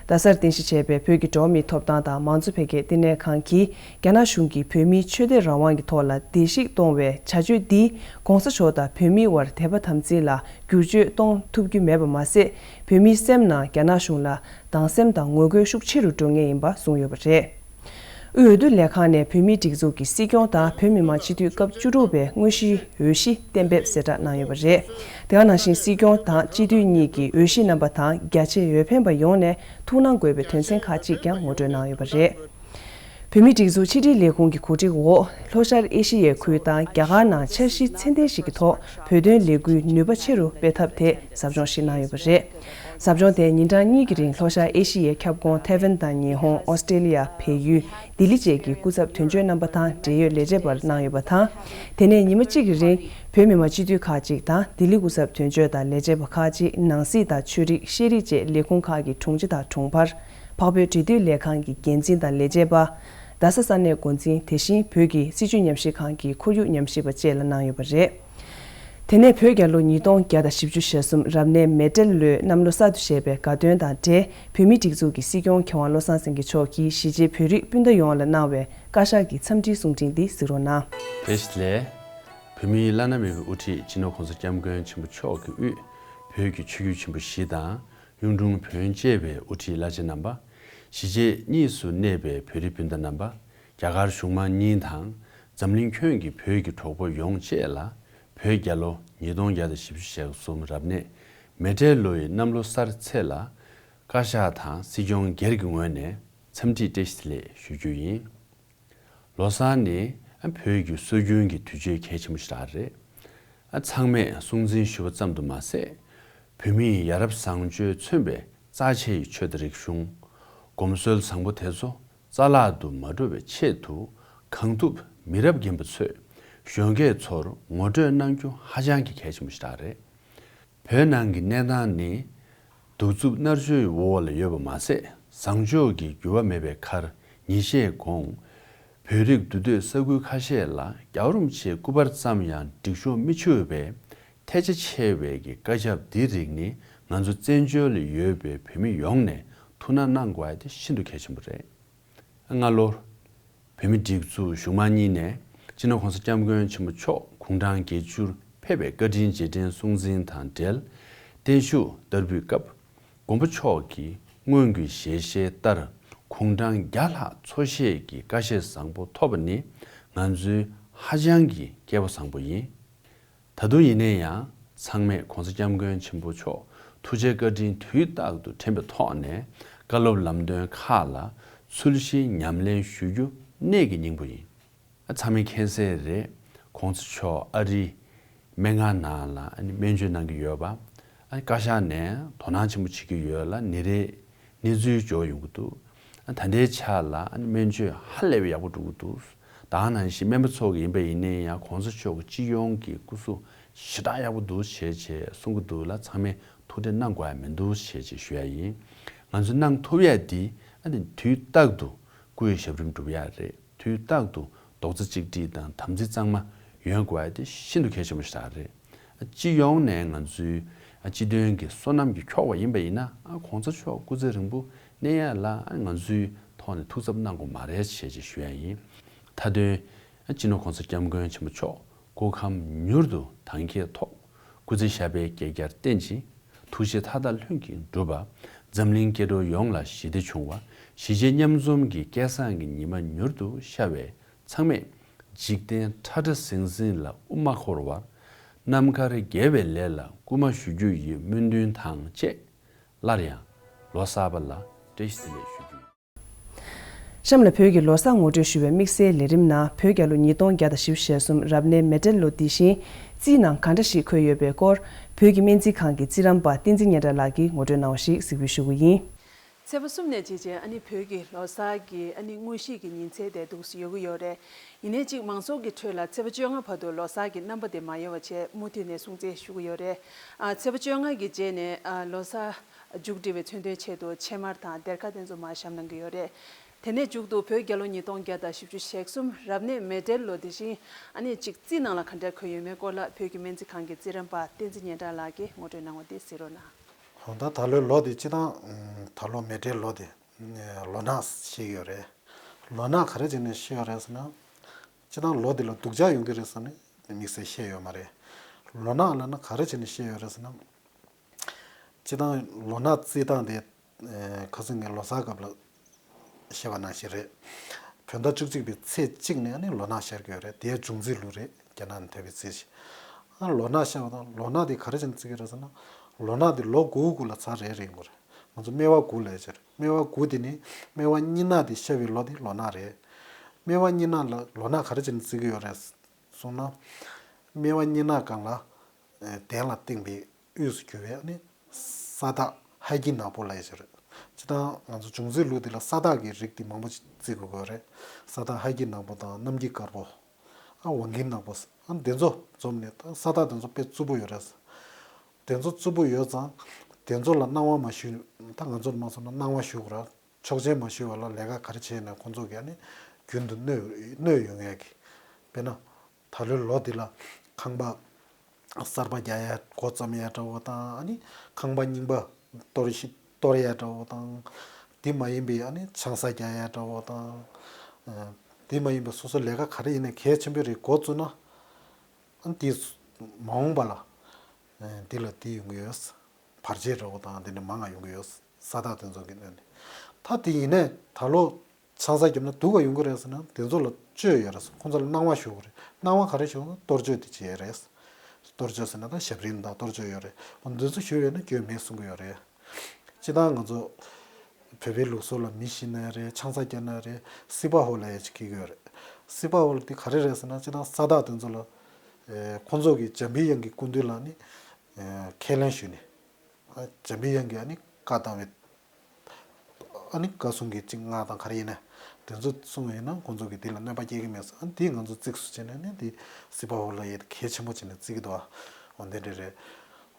རྡ་སར་རྟེན་གཞི་བྱས་པའི་བོད་ཀྱི་འགྲོ་བ་མིའི་ཐོབ་ཐང་དང་མང་གཙོ་འཕེལ་རྒྱས་བསྟི་གནས་ཁང་གིས་རྒྱ་ནག་གཞུང་གིས་བོད་མིའི་ཆོས་དད་རང་དབང་གི་ཐོག་ལ་བརྡལ་བཤིག་གཏོང་བའི་བྱ་སྤྱོད་འདིས་གོང་ས་མཆོག་དང་བོད་མིའི་དབར་དད་པ་དམ་ཚིག་ལ་བསྒྱུར་བཅོས་གཏོང་ཐུབ་རྒྱུ་མེད་པ་མ་ཟད། བོད་མིའི་སེམས་ནང་རྒྱ་ནག་གཞུང་ལ་སྡང་སེམས་དང་ངོ་རྒོལ་ཤུགས་ཆེ་རུ་འགྲོ་ངེས་ཡིན་པ་གསུངས་ཡོད་པ་རེད། དབུས་འོས་བསྡུ་ལས་ཁང་ནས་བོད་མིའི་སྒྲིག་འཛུགས་ཀྱི་སྲིད་སྐྱོང་དང་བོད་མི་མང་སྤྱི་འཐུས་སྐབས་བཅུ་དྲུག་པའི་དངོས་གཞིའི་འོས་གཞི་གཏན་འབེབས་གསལ་བསྒྲགས་གནང་ཡོད་པ་རེད། དེ་ག་ནང་བཞིན་སྲིད་སྐྱོང་དང་སྤྱི་འཐུས་གཉིས་ཀྱི་འོས་གཞི་རྣམ་པ་དང་རྒྱ་ཆེའི་འོས་འཕེན་པ་ཡོངས་ནས་ཐུགས་སྣང་དགོས་པའི་དོན་ཚན་ཁག་ཅིག་ཀྱང་ངོ་སྤྲོད་གནང་ཡོད་པ་རེད། བོད་མིའི་སྒྲིག་འཛུགས་ཕྱི་དྲིལ་ལས་ཁུངས་ཀྱི་གོ་སྒྲིག་འོག་ལྷོ་ཤར་ཨེ་ཤི་ཡའི་ཁུལ་དང་རྒྱ་གར་ནང་འཆར་གཞི་ཚད་ལྡན་ཞིག་གི་ཐོག་བོད་དོན་ལས་འགུལ་ནུས་པ་ཆེ་རུ་སྤེལ་ཐབས་ཐད་ཟབ་སྦྱོང་ཞིག་གནང་ཡོད་པ་རེད། ཟབ་སྦྱོང་དེ་ཉིན་གྲངས་གཉིས་ཀྱི་རིང་ལྷོ་ཤར་ཨེ་ཤི་ཡའི་ཁྱབ་ཁོངས་ཐའེ་ཝན་དང་ཉི་ཧོང་། ཨོ་སི་ཀྲེ་ལི་ཡ། བལ་ཡུལ། ལྡི་ལི་བཅས་ཀྱི་སྐུ་ཚབ་དོན་གཅོད་རྣམ་པ་དང་འབྲེལ་ཡོད་ལས་བྱེད་པར་གནང་ཡོད་པ་དང་། དེ་ནས་ཉི་མ་གཅིག་གི་རིང་བོད་མི་མང་སྤྱི་འཐུས་ཁག་ཅིག་དང་ལྡི་ལི་སྐུ་ཚབ་དོན་གཅོད་དང་ལས་བྱེད་པ་ཁག་ཅིག་ནང་སྲིད་དང་ཆོས་རིག་ཤེས་རིག་བཅས་ལས་ཁུངས་ཁག་གི་དྲུང་ཆེ་དང་དྲུང་འཕར། འཕགས་བོད་འབྲེལ་མཐུད་ལས་ཁང་གི་འགན་འཛིན་དང་ལས་བྱེད་པ། རྡ་ས་ས་གནས་འགོ་འཛིན། དེ་བཞིན་བོད་ཀྱི་སྲིད་བྱུས་ཉམས་ཞིབ་ཁང་གི་ཁོར་ཡུག་ཉམས་ཞིབ་པ་བཅས་ལ་གནང་ཡོད་པ་རེད། དེ་ནས་བོད་རྒྱལ་ལོ་ཉིས་སྟོང་བརྒྱ་དང་བཞི་བཅུ་ཞེ་གསུམ་རབ་གནས་མེ་སྤྲེལ་ལོའི་གནམ་ལོ་གསར་དུ་བཞད་པའི་དགའ་སྟོན་དང་འབྲེལ་བོད་མིའི་སྒྲིག་འཛུགས་ཀྱི་སྲིད་སྐྱོང་མཁས་དབང་བློ་བཟང་སེང་གེ་མཆོག་གིས་གཞིས་བྱེས་བོད་རིགས་སྤུན་ཟླ་ཡོངས་ལ་གནང་བའི་བཀའ་ཤག་གི་འཚམས་འདྲིའི་གསུང་འཕྲིན་འདི་གཟིགས་རོགས་གནང་། བཀྲ་ཤིས་བདེ་ལེགས། བོད་མིའི་བླ་ན་མེད་པའི་དབུ་ཁྲིད་སྤྱི་ནོར་༸གོང་ས་༸སྐྱབས་མགོན་ཆེན་པོ་མཆོག་གི་དབུས་བོད་ཀྱི་ཆོས་བརྒྱུད་ཆེན་པོ་བཞི་དང་། གཡུང་དྲུང་བོན་བཅས་པའི་དབུ་ཁྲིད་བླ་ཆེན་རྣམ་པ། གཞིས་བྱེས་གཉིས་སུ་གནས་པའི་བོད་རིགས་སྤུན་ཟླ་རྣམ་པ། རྒྱ་གར་གཞུང་མང་གཉིས་དང་། འཛམ་གླིང་ཁྱོན་གྱི་བོད་ཀྱི་གྲོགས་པོ་ཡོངས་བཅས་ལ། བོད་རྒྱལ་ལོ་ཉིས་སྟོང་བརྒྱ་དང་བཞི་བཅུ་ཞེ་གསུམ་རབ་གནས་མེ་སྤྲེལ་ལོ་ཡི་གནམ་ལོ་གསར་ཚེས་ལ། བཀའ་ཤག་དང་སྲིད་སྐྱོང་སྒེར་གྱི་ངོས་ནས་འཚམས་འདྲི་བཀྲ་ཤིས་བདེ་ལེགས་ཞུ་རྒྱུ་ཡིན། ལོ་གསར་ནི་བོད་ཀྱི་སྲོལ་རྒྱུན་གྱི་དུས་ཆེན་གལ་ཆེན་པོ་ཞིག་རེད། ཚང་མས་སྲུང་བརྩི་ཞུ་བ་ཙམ་དུ་མ་ཟད། བོད་མིའི་ཡ་རབས་བཟང་སྤྱོད་མཚོན་པའི་རྩ་ཆེའི་ཆོས་དང་རིག་གཞུང་། གོམས་སྲོལ་བཟང་པོ་དེ་ཚོ་རྩ་བརླག་ཏུ་མ་འགྲོ་བའི་ཆེད་དུ། གང་ཐུབ་མི་རབས་རྒན་པ་ཚོས་གཞོན་སྐྱེས་ཚོར་ངོ་སྤྲོད་གནང་རྒྱུ་ཧ་ཅང་གི་གལ་ཆེན་པོ་ཞིག་རེད། བོད་ནང་གི་གནས་སྟངས་ནི། གདུག་རྩུབ་མནར་གཅོད་འོག་ལ་ཡོད་པ་མ་ཟད། བཟང་ཕྱོགས་ཀྱི་འགྱུར་བ་མེད་པའི་ཁར། ཉིན་ཤས་གོང་། བོད་རིགས་འདུས་སྡོད་ས་ཁུལ་ཁ་ཤས་ལ་རྒྱལ་བ་རིན་པོ་ཆེའི་སྐུ་པར་ཙམ་ཡང་སྒྲིག་ཤོག་མི་ཆུད་པའི་ཐལ་ཆ་ཆེ་བའི་གི་བཀའ་ཁྱབ་འདི་རིགས་ནི། ང་ཚོ་བཙན་བྱོལ་ལ་ཡོད་པའི་བོད་མི་ཡོངས་ནས་ཐུགས་སྣང་གནང་དགོས་ཡ་དེ་ཤིན་ཏུ་གལ་ཆེན་པོ་རེད། སྔ་ལོར། བོད་མིའི་སྒྲིག་འཛུགས་གཞུང་མང་གཉིས་ནས་སྤྱི་ནོར་༸གོང་ས་༸སྐྱབས་མགོན་ཆེན་པོ་མཆོག་དགུང་གྲངས་བརྒྱད་ཅུར་ཕེབས་པའི་བཀའ་དྲིན་རྗེས་དྲན་སྲུང་བརྩི་དང་འབྲེལ། བརྟན་བཞུགས་བསྟར་འབུལ་སྐབས། མགོན་པོ་མཆོག་གིས་སྔོན་གྱི་ཞལ་བཞེས་ལྟར་དགུང་གྲངས་བརྒྱ་ལྷག་འཚོ་གཞེས་ཀྱི་བཀའ་བཞེས་བཟང་པོ་ཐོབ་པ་ནི། ང་ཚོའི་ཧ་ཅང་གི་སྐལ་བ་བཟང་པོ་ཡིན། ད་དུང་ཡིན་ན་ཡང་། ཚང་མས་༸གོང་ས་༸སྐྱབས་མགོན་ཆེན་པོ་མཆོག་ཐུགས་རྗེ་བཀའ་དྲིན་དུས་རྟག་ཏུ་དྲན་པའི་ཐོག་ནས། བཀའ་སློབ་ལམ་སྟོན་ཁག་ལ་ཚུལ་བཞིན་ཉམས་ལེན་ཞུ་རྒྱུ་གནད་ཀྱི་སྙིང་པོ་ཡིན། ཚང་མས་མཁྱེན་གསལ་རེད། ༸གོང་ས་མཆོག་ཨ་རིའི་སྨན་ཁང་ནང་ལ་སྨན་བཅོས་གནང་གི་ཡོད་པ། བཀའ་ཤག་ནས་དོ་སྣང་ཆེན་པོ་བྱེད་ཀྱི་ཡོད་ལ། ཉིན་རེ་གནས་ཚུལ་འབྱོར་ཡོང་གི་འདུག་ད་ལྟའི་ཆ་ལ་སྨན་བཅོས་ཧ་ལས་པའི་ཡག་པོ་འགྲོ་གི་འདུག་ད་ག་ནང་བཞིན་སྨན་པ་ཚོ་གི་ཡིན་པ་ཡིན་ན་ཡང་། ༸གོང་ས་མཆོག་གི་སྤྱི་ཡོངས་ཀྱི་སྐུ་གཟུགས་ཞེ་དྲག་ཡག་པོ་འདུག་ཞེས་བྱས་གསུང་གི་འདུག་ལ། ཚང་མས་ཐུགས་ཁྲལ་གནང་དགོས་ཡ་མི་འདུག་ཞེས་བྱས་ཞུ་ཡ་ཡིན། ང་ཚོས་གནང་ཐུབ་ཡ་འདི་ཨ་ནི་དུས་རྟག་ཏུ་སྐུའི་ཞབས་རིམ་སྒྲུབ་ཡ་རེད། དུས་རྟག་ཏུ་རྡོག་རྩ་གཅིག་སྒྲིལ་དང་དམ་ཚིག་གཙང་མ་ཡོང་དགོས་ཡ་དེ་ཤིན་ཏུ་གལ་ཆེན་པོ་ཞིག་རེད། སྤྱི་ཡོངས་ནས་ང་ཚོའི་སྤྱི་དོན་གྱི་སོ་ནམ་གྱི་འཁྱོག་པ་ཡིན་པ་ཡིན་ན། ༸གོང་ས་མཆོག་སྐུ་ཚེ་རིང་པོ་གནས་ཡ་ལ་ང་ཚོའི་ཐོག་ནས་ཐུགས་འཚབ་གནང་དགོས་མ་རེད་ཞེས་ཞུ་ཡ་ཡིན། མཐའ་དོན། སྤྱི་ནོར་༸གོང་ས་༸སྐྱབས་མགོན་ཆེན་པོ་མཆོག་སྐུ་ཁམས་མྱུར་དུ་དྭངས་སྐྱེད་ཐོབ། སྐུ་ཚེ་ཞབས་པད་བསྐལ་བརྒྱར་བརྟན་ཅིང་། ཐུགས་བཞེད་མཐའ་དག་ལྷུན་གྱིས་འགྲུབ་པ། འཛམ་གླིང་སྐྱེ་འགྲོ་ཡོངས་ལ་ཞི་བདེ་འབྱུང་བ། གཞིས་བྱེས་མཉམ་འཛོམས་ཀྱི་སྐལ་བཟང་གི་ཉི་མ་མྱུར་དུ་ཤར་བས། ཚང་མས་འཇིག་རྟེན་ཁྲ་ཁྲ་ཟིང་ཟིང་ལ་དབུ་མ་འཁོར་བར། རྣམ་དཀར་དགེ་བའི་ལས་ལ་སྐུལ་མ་ཞུ་རྒྱུ་ཡི་སྨོན་འདུན་དང་བཅས། སླར་ཡང་ལོ་གསར་པ་ལ་བཀྲ་ཤིས་བདེ་ལེགས་ཞུ་རྒྱུ་ཡིན། གཤམ་ལ་བོད་ཀྱི་ལོ་གསར་ངོ་སྤྲོད་ཞུ་བའི་དམིགས་བསལ་ལས་རིམ་ནང་། བོད་རྒྱལ་ལོ་ཉིས་སྟོང་བརྒྱ་དང་བཞི་བཅུ་ཞེ་གསུམ་རབ་གནས་མེ་སྤྲེལ་ལོ་འདི་བཞིན་རྩིས་ནང་གང་འདྲ་ཞིག་འཁོད་ཡོད་པའི་སྐོར། བོད་ཀྱི་སྨན་རྩིས་ཁང་གི་རྩིས་རམས་པ་བསྟན་འཛིན་སྙན་གྲགས་ལགས་ཀྱིས་ངོ་སྤྲོད་གནང་བ་ཞིག་གཟིགས་འབུལ་ཞུ་རྒྱུ་ཡིན། ཚེས་པ་གསུམ་ནས་བྱས་རྗེས་ཨ་ནི་བོད་ཀྱི་ལོ་གསར་གྱི་ཨ་ནི་དངོས་གཞི་གི་ཉིན་མཚན་དེ་འདུག་སེ་ཡོད་ཀྱི་ཡོད་རེད། ཡིན་ནའི་གཅིག་མང་ཚོགས་ཀྱི་ཁྲོད་ལ་ཚེས་པ་བཅོ་ལྔ་བར་དུ་ལོ་གསར་གྱི་རྣམ་པ་དེ་མ་ཡོད་པ་བྱས་མུ་མཐུད་ནས་སྲུང་བརྩི་ཞུ་གི་ཡོད་རེད། ཨ་ཚེས་པ་བཅོ་ལྔ་གི་རྗེས་ནས་ཨ་ལོ་གསར་མཇུག་སྒྲིལ་བའི་མཚོན་དོན་ཆེད་དུ་ཕྱེ་མར་དང་སྡེར་ཁ་དེ་ཚོ་མར་བཤམས་གནང་གི་ཡོད་རེད། དེ་ནས་མཇུག་ཏུ་བོད་རྒྱལ་ལོ་ཉིས་སྟོང་བརྒྱ་དང་བཞི་བཅུ་ཞེ་གསུམ་རབ་གནས་མེ་སྤྲེལ་ལོ་དེ་བཞིན་ཨ་ནི་གཅིག་རྩིས་ནང་ལ་ག་འདྲ་འཁོད་ཡོད་མེད་སྐོར་ལ་བོད་ཀྱི་སྨན་རྩིས་ཁང་གི་རྩིས་རམས་པ་བསྟན་འཛིན་སྙན་གྲགས་ལགས་ཀྱིས་ངོ་སྤྲོད་གནང་བ་དེ་གཟིགས་རོགས་གནང་། ཧོ། ད་ད་ལོའི་ལོ་འདི་སྤྱིར་བཏང་ད་ལོ་མེ་སྤྲེལ་ལོ་འདི་ལོ་ནག་ཞེས་ཡོད་རེད། ལོ་ནག་ག་རེ་བྱས་ནས་ཤི་ཡོད་རེད་ཟེར་ན། སྤྱིར་བཏང་ལོ་འདི་ལ་སྡུག་ཅག་ཡོང་གི་རེད་ཟེར་ནས་དམིགས་བསལ་བཤད་ཡོད་མ་རེད། ལོ་ནག་ལབ་ན་ག་རེ་བྱས་ནས་ཤི་ཡོད་རེད་ཟེར་ན། སྤྱིར་བཏང་ལོ་ནག་རྩིས་སྟངས་དེ་ཁ་སང་གི་ལོ་གསར་སྐབས་ལ་བཤད་པ་ནང་བཞིན་རེད། བོད་ཟླ་བཅུ་གཅིག་པའི་ཚེས་གཅིག་ནས་ནི་ལོ་ནག་ཤར་གྱི་ཡོད་རེད། དེའི་འབྱུང་རྩིས་ལོ་རེད། རྒྱ་ནག་ནས་ཐོན་པའི་རྩིས་ཤིག་ཨ་ལོ་ནག་ཤར་བ་དང་ལོ་ནག་དེ་ག་རེ་བྱས་ནས་བརྩི་གི་རེད་ཟེར་ན། ལོ་ནག་དེ་ལོ་དགུ་དགུ་ལ་ཚར་རེ་རེ་ཡོང་གི་རེད། ང་ཚོ་སྨེ་བ་དགུ་ལབ་ཡ་ཅིག་རེད། སྨེ་བ་དགུ་དེ་ནི་སྨེ་བ་གཉིས་ནག་དེ་ཤར་བའི་ལོ་དེ་ལོ་ནག་རེད། སྨེ་བ་གཉིས་ནག་ལ་ལོ་ནག་ག་རེ་བྱས་ནས་བརྩི་གི་ཡོད་རེད་གསུངས་ན། སྨེ་བ་གཉིས་ནག་སྒང་ལ་གདན་ལ་བཏིང་བའི་དབུས་སུ་གྱུར་པའི་ནི་ས་བདག་ཧ་ཀྱི་ནག་པོ་ལབ་ཡ་ཅིག་རེད། སྤྱིར་བཏང་ང་ཚོ་འབྱུང་རྩིས་ལུགས་འདི་ལ་ས་བདག་གི་རིགས་དེ་མང་པོ་ཅིག་བརྩི་དགོས་ཀྱི་ཡོད་རེད། ས་བདག་ཧ་ཀྱི་ནག་པོ་དང་གནམ་གྱི་དཀར་པོ། ཨ་ཝང་གི་ནག་པོ། ཨ་འདི་ཚོ་འཛོམས་ནས་ད་ས་བདག་དེ་ཚོ་དཔེ་རྩུབ་པོ་ཡོད་རེད། དེ་ཚོ་རྩུབ་པོ་ཡོད་ཙང་། དེ་ཚོ་ལ་གནང་བ་མ་ཞུས། ད་ང་ཚོར་མ་སོང་ན་གནང་བ་ཞུ་དགོས་ར། ཆོག་མཆན་མ་ཞུས་པ་ལ་ལས་ཀ་ག་རེ་བྱས་ནས་ཁོང་ཚོ་གིས་ཨ་ནི་རྒྱུན་དུ་གནོད་གནོད་ཡོང་ཡས་ཀྱི། དཔེར་ན། ད་ལོའི་ལོ་འདི་ལ་ཁང་པ་གསར་པ་རྒྱག་ཡས་འགོ་བརྩམ་ཡས་འདྲ་བོ་དང་ཨ་ནི་ཁང་པ་རྙིང་པ་གཏོར་ཤི་གཏོར་ཡས་འདྲ་བོ་དང་། དེ་མ་ཡིན་པའི་ཨ་ནི་ཆང་ས་རྒྱག་ཡས་འདྲ་བོ་དང་། དེ་མ་ཡིན་པའི་སོ་སོ་ལས་ཀ་ག་རེ་ཡིན་ནའི་གལ་ཆེན་པོའི་རིགས་འགོ་བཙུགས་ན། ཨ་ནི་དེ་མ་འོངས་པ་ལ་འདི་ལ་དེ་ཡོང་གི་ཡོད། བར་ཆད་འདྲ་བོ་དང་དེ་འདྲ་མང་ང་ཡོང་གི་ཡོད། ས་བདག་དེ་ཚོ་གི་གནོད་ནས། ད་དེ་ཡིན་ནའི་ད་ལོ་ཆང་ས་བརྒྱབ་ན་སྡུག་ག་ཡོང་གི་རེད་ཟེར་ན་དེ་ཚོ་ལ་བཅོས་ཡོད་རེད། ཁོང་ཚོ་ལ་གནང་བ་ཞུ་གི་རེད། གནང་བ་ག་རེ་ཞུ་ན་གཏོར་བཅོས་དེ་བྱེད་ཡས་རེད། གཏོར་བཅོས་ཟེར་ན་ད་ཞབས་རིམ་དང་གཏོར་བཅོས་ཡོད་རེད། འོ་འདི་ཚོ་ཞུ་ཡོད་ན་སྐྱོན་མེད་གསུང་གི་ཡོད་རེད། སྤྱིར་བཏང་ང་ཚོ་བོད་པའི་ལུགས་སྲོལ་ལ་མི་ཤི་ན་རེད། ཆང་ས་བརྒྱབ་ན་རེད། སྲིད་པ་ཧོ་ལབ་ཡས་ཅིག་འཁེལ་གི་ཡོད་རེད། སྲིད་པ་ཧོ་ལ་དེ་ག་རེ་རེད་ཟེར་ན་སྤྱིར་བཏང་ས་བདག་དེ་ཚོ་ལ་ཁོང་ཚོ་གི་འཇམ་པའི་དབྱངས་ཀྱི་སྐུ་མདུན་ལ་ནི་ཁས་ལེན་ཞུས་ནས། འཇམ་པའི་དབྱངས་ཀྱིས་ཨ་ནི་བཀའ་བཏང་བའི་ཨ་ནི་བཀའ་གསུང་གི་ཅིག་སྔགས་དང་ག་རེ་ཡིན་ན་དེ་ཚོ་གསུངས་པ་ཡིན་ན་ཁོང་ཚོ་གིས་དེ་ལ་གནོད་པ་སྐྱེལ་གི་མེད་ཟེར། ཨ་ནི་དེ་ང་ཚོ་གཙིགས་སུ་བྱས་ནས་ནི་དེ་སྲིད་པ་ཧོ་ལ་ཡེ་གལ་ཆེན་པོ་བྱས་ནས་བརྩི་གི་འདུག་འོ་འདི་འདྲ་རེད།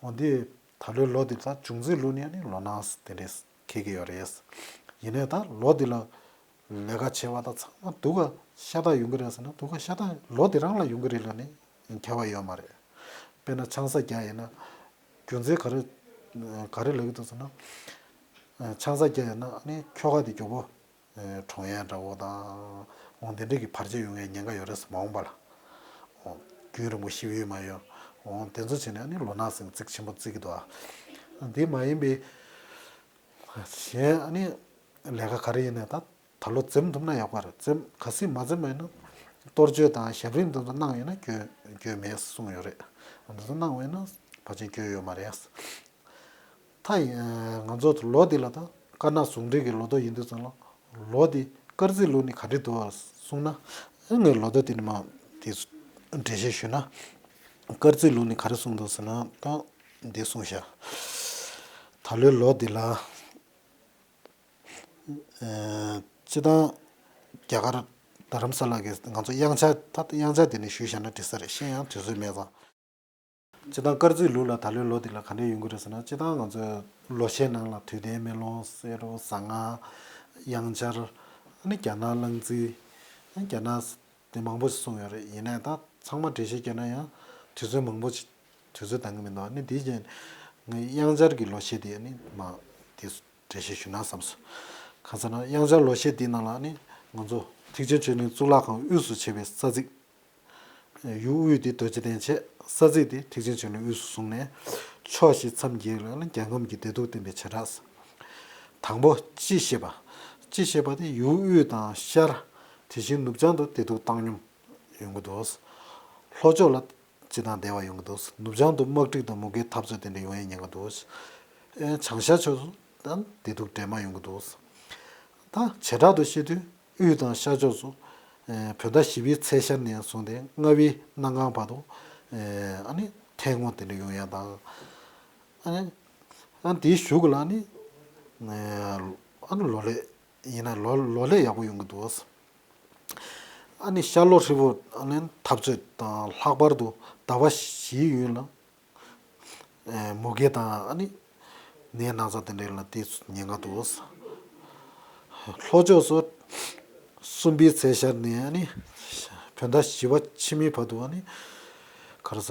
འོ་འདི་ད་ལོའི་ལོ་འདི་ད་འབྱུང་རྩིས་ལོ་ནི་ཨ་ནི་ལོ་ནག་དེ་འདྲས་འཁེལ་གི་ཡོད་རེད། ཡིན་ནའི་ད་ལོ་འདི་ལ་ལས་ཀ་བྱེད་པ་དང་ཚང་མ་སྡུག་ག་ཤ་སྟག་ཡོང་གི་རེད་ཟེར་ན་སྡུག་ག་ཤ་སྟག་ལོ་འདི་རང་ལ་ཡོང་གི་རེད་ལབ་ནས་ཁྱབ་པ་ཡོད་མ་རེད། དཔེར་ན་ཆང་ས་རྒྱག་ཡིན་ན། རྒྱུ་མཚན་ག་རེ། ག་རེ་ལབ་ཀྱི་འདུག་ཟེར་ན། ཆང་ས་རྒྱག་ཡིན་ན་ཨ་ནི་ཁྱོ་ག་དེ་མགྱོགས་པོ། གྲོངས་ཡས་འདྲ་བོ་དང་། འོ་དེ་འདྲས་ཀྱི་བར་ཆད་ཡོང་ཡས་ཉེན་ཁ་ཡོད་རེད་ཟེར་མ་འོངས་པ་ལ། འོ། རྒྱུན་རིང་པོ་ཤི་ཡོད་མ་ཡོད། འོ་དེ་ཚོ་བྱས་ནས་ཨ་ནི་ལོ་ནག་ཟེར་ཚིག་ཆེན་པོ་བརྩི་གི་འདུག་ཨ། དེ་མ་ཡིན་པའི། གཞན་ཨ་ནི་ལས་ཀ་ག་རེ་ཡིན་ནའི་ད་ད་ལོ་འཛེམ་ཐུབ་ན་ཡག་པ་རེད། འཛེམ་གལ་སྲིད་མ་འཛེམ་པ་ཡིན་ན་གཏོར་བཅོས་དང་ཞབས་རིམ་དེ་ཚོ་གནང་ཡོད་ན་སྐྱོན་སྐྱོན་མེད་གསུངས་ཡོད་རེད། འདི་ཚོ་གནང་བ་ཡིན་ན་ཕལ་ཆེར་སྐྱོན་ཡོད་མ་རེད། ད་ཡིན་ང་ཚོ་ལོ་འདི་ལ་ད་དཀར་ནག་ཟུང་འབྲེལ་གྱི་ལོ་ཐོ་ཡིན་དུས་ཙང་ལ་ལོ་འདི་སྐར་རྩིས་ལུགས་ནི་ག་འདྲ་འདུག་གསུངས་ན། ངས་ལོ་ཐོ་དེ་ནི་མ་དེ་འགྲེལ་བཤད་ཞུས་ན། སྐར་རྩིས་ལུགས་ནི་ག་རེ་གསུངས་འདུག་ཟེར་ན་ད་འདི་གསུངས་ཤག་ད་ལོའི་ལོ་འདི་ལ། སྤྱིར་བཏང་རྒྱ་གར་རྡ་རམ་ས་ལ་གི་ང་ཚོ་དབྱངས་འཆར་ད་དབྱངས་འཆར་དེ་ནས་ཞུས་བཞག་ན་འགྲིག་ས་རེད། ཤེས་ཡང་དུས་ཚོད་མེད་ཙང་། སྤྱིར་བཏང་སྐར་རྩིས་ལུགས་ལ་ད་ལོའི་ལོ་འདི་ལ་ག་འདྲ་ཡོང་གི་རེད་ཟེར་ན། སྤྱིར་བཏང་ང་ཚོའི་ལོ་ཤས་ནང་ལ་དུས་མཐའི་མེ་ལོང་ཟེར་རོ། གཟའ་ལྔ། དབྱངས་འཆར། ཨ་ནི་རྒྱ་ནག་གླང་རྩིས། ཨ་ནི་རྒྱ་ནག་དེ་མང་པོ་ཞིག་གསུངས་ཡོད་རེད། ཡིན་ནའི་ད་ཚང་མ་འགྲེལ་བཤད་བརྒྱབ་ན་ཡང་དུས་ཚོད་མང་པོ་ཞིག་དུས་ཚོད་འདང་གི་མི་འདུག་ཨ་ནི་དེའི་རྐྱེན་ངས་དབྱངས་འཆར་གྱི་ལོ་ཤས་དེ་ཨ་ནི་མ་དེ་འགྲེལ་བཤད་ཞུ་ན་བསམས་སོང་། གང་ཟེར་ན་དབྱངས་འཆར་ལོ་ཤས་དེའི་ནང་ལ་ཨ་ནི་ང་ཚོ་ཐེག་ཆེན་ཆོས་གླིང་གཙུག་ལག་ཁང་དབུས་སུ་བྱས་པའི་ས་ཚིགས། ཡུལ་དབུས་དེ་རྡོ་རྗེ་གདན་བྱས། ས་ཚིགས་དེ་ཐེག་ཆེན་ཆོས་གླིང་དབུས་སུ་བཟུང་ནས། ཕྱོགས་བཞི་མཚམས་བརྒྱད་ལ་རྒྱལ་ཁམས་ཀྱི་བདེ་སྡུག་བསྟན་པའི་བྱེ་བྲག། དང་པོ་སྤྱི་བཤད་པ། སྤྱི་བཤད་པ་དེ་ཡུལ་དབུས་དང་ཤར། དེ་བཞིན་ནུབ་བྱང་དུ་བདེ་སྡུག་བཏང་སྙོམས་ཡོང་གི་འདུག་ལྷོ་ཕྱོགས་ལ་སྤྱི་དང་བདེ་བ་ཡོང་གི་འདུག་ནུབ་བྱང་དུ་དམག་འཁྲུག་དང་མུ་གེའི་འཐབ་རྩོད་དེ་འདྲ་ཡོང་ཡས་ཉེན་ཁ་འདུག་ཨེ་བྱང་ཤར་ཕྱོགས་སུ་ད་བདེ་སྡུག་འདྲེས་མ་ཡོང་གི་འདུག་ད་བྱེ་བྲག་ཏུ་བཤད་དུས་དབུས་དང་ཤར་ཕྱོགས་སུ་ཨེ་བོད་ཟླ་བཞི་པའི་ཚེས་ཤར་ནས་བཟུང་སྟེ་ལྔ་པའི་གནམ་གང་བར་དུ་ཨེ་ཨ་ནི་ཐལ་ངོ་དེ་འདྲ་ཡོང་ཡས་དང་། ཨ་ནི་ཨ་དེའི་གཞུག་ལ་ནི་ཨེ་ ཨ་ནི་ལོ་ལེགས་ཡིན་ན་ལོ་ལོ་ལེགས་ཡག་པོ་ཡོང་གི་འདུག་ཨ་ནི་ཤར་ལྷོ་ཧྲིལ་པོ་ཨ་ནི་འཐབ་རྩོད་དང་ལྷག་པར་དུ་ཟླ་བ་བཞིའི་ཡུན་ལ་ཨེ་མུ་གེ་དང་ཨ་ནི་ནད་ན་ཚ་དེ་འདྲ་ལ་དེ་ཉེན་ཁ་འདུག་ལྷོ་ཕྱོགས་སུ་གསུམ་པའི་ཚེས་ཤར་ནས་ཨ་ནི་བོད་ཟླ་བཞི་པ་ཕྱི་མའི་བར་དུ་ཨ་ནི་ག་རེ་ཟ།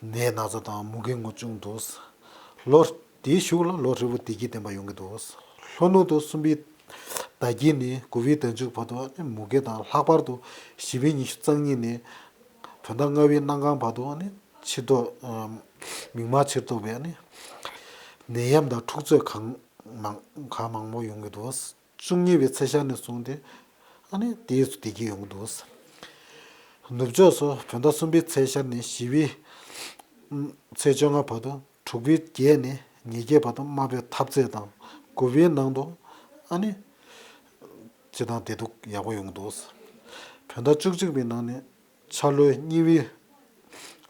ནད་ན་ཚ་དང་མུ་གེ་ངོ་བྱུང་འདུག་ལོ་དེའི་གཞུག་ལ་ལོ་ཧྲིལ་པོ་བདེ་སྐྱིད་ལྡན་པ་ཡོང་གི་འདུག་ལྷོ་ནུབ་ཏུ་གསུམ་པའི་ཟླ་དཀྱིལ་ནས་དགུ་པའི་ཟླ་མཇུག་བར་དུ་ནི་མུ་གེ་དང་ལྷག་པར་དུ་བཞི་པའི་ཉི་ཤུ་རྩ་གཉིས་ནས་བོད་ཟླ་ལྔ་པའི་གནམ་གང་བར་དུ་ནི་ཕྱིར་ལྡོག་མིག་དམར་ཕྱིར་ལྡོག་པའི་ནི་ནད་ཡམས་དང་འཁྲུག་རྩོད་གང་མང་གང་མང་པོ་ཡོང་གི་འདུག་བཅུ་གཉིས་པའི་ཚེས་ཤར་ནས་བཟུང་སྟེ་ཨ་ནི་དེའི་ཚུ་བདེ་སྐྱིད་ཡོང་གི་འདུག་ནུབ་ཕྱོགས་སུ་བོད་ཟླ་གསུམ་པའི་ཚེས་ཤར་ནས་བཞི་པའི་ཚེས་བཅོ་ལྔ་བར་དུ་དྲུག་པའི་བརྒྱད་ནས་ཉེར་བརྒྱད་བར་དུ་དམར་པོའི་འཐབ་རྩོད་དང་དགུ་པའི་ནང་དུ་ཨ་ནི་སྤྱི་བཏང་བདེ་སྡུག་ཡག་པོ་ཡོང་གི་འདུག་བོད་ཟླ་བཅུ་གཅིག་པའི་ནང་ནས་འཆར་ལོའི་གཉིས་པའི་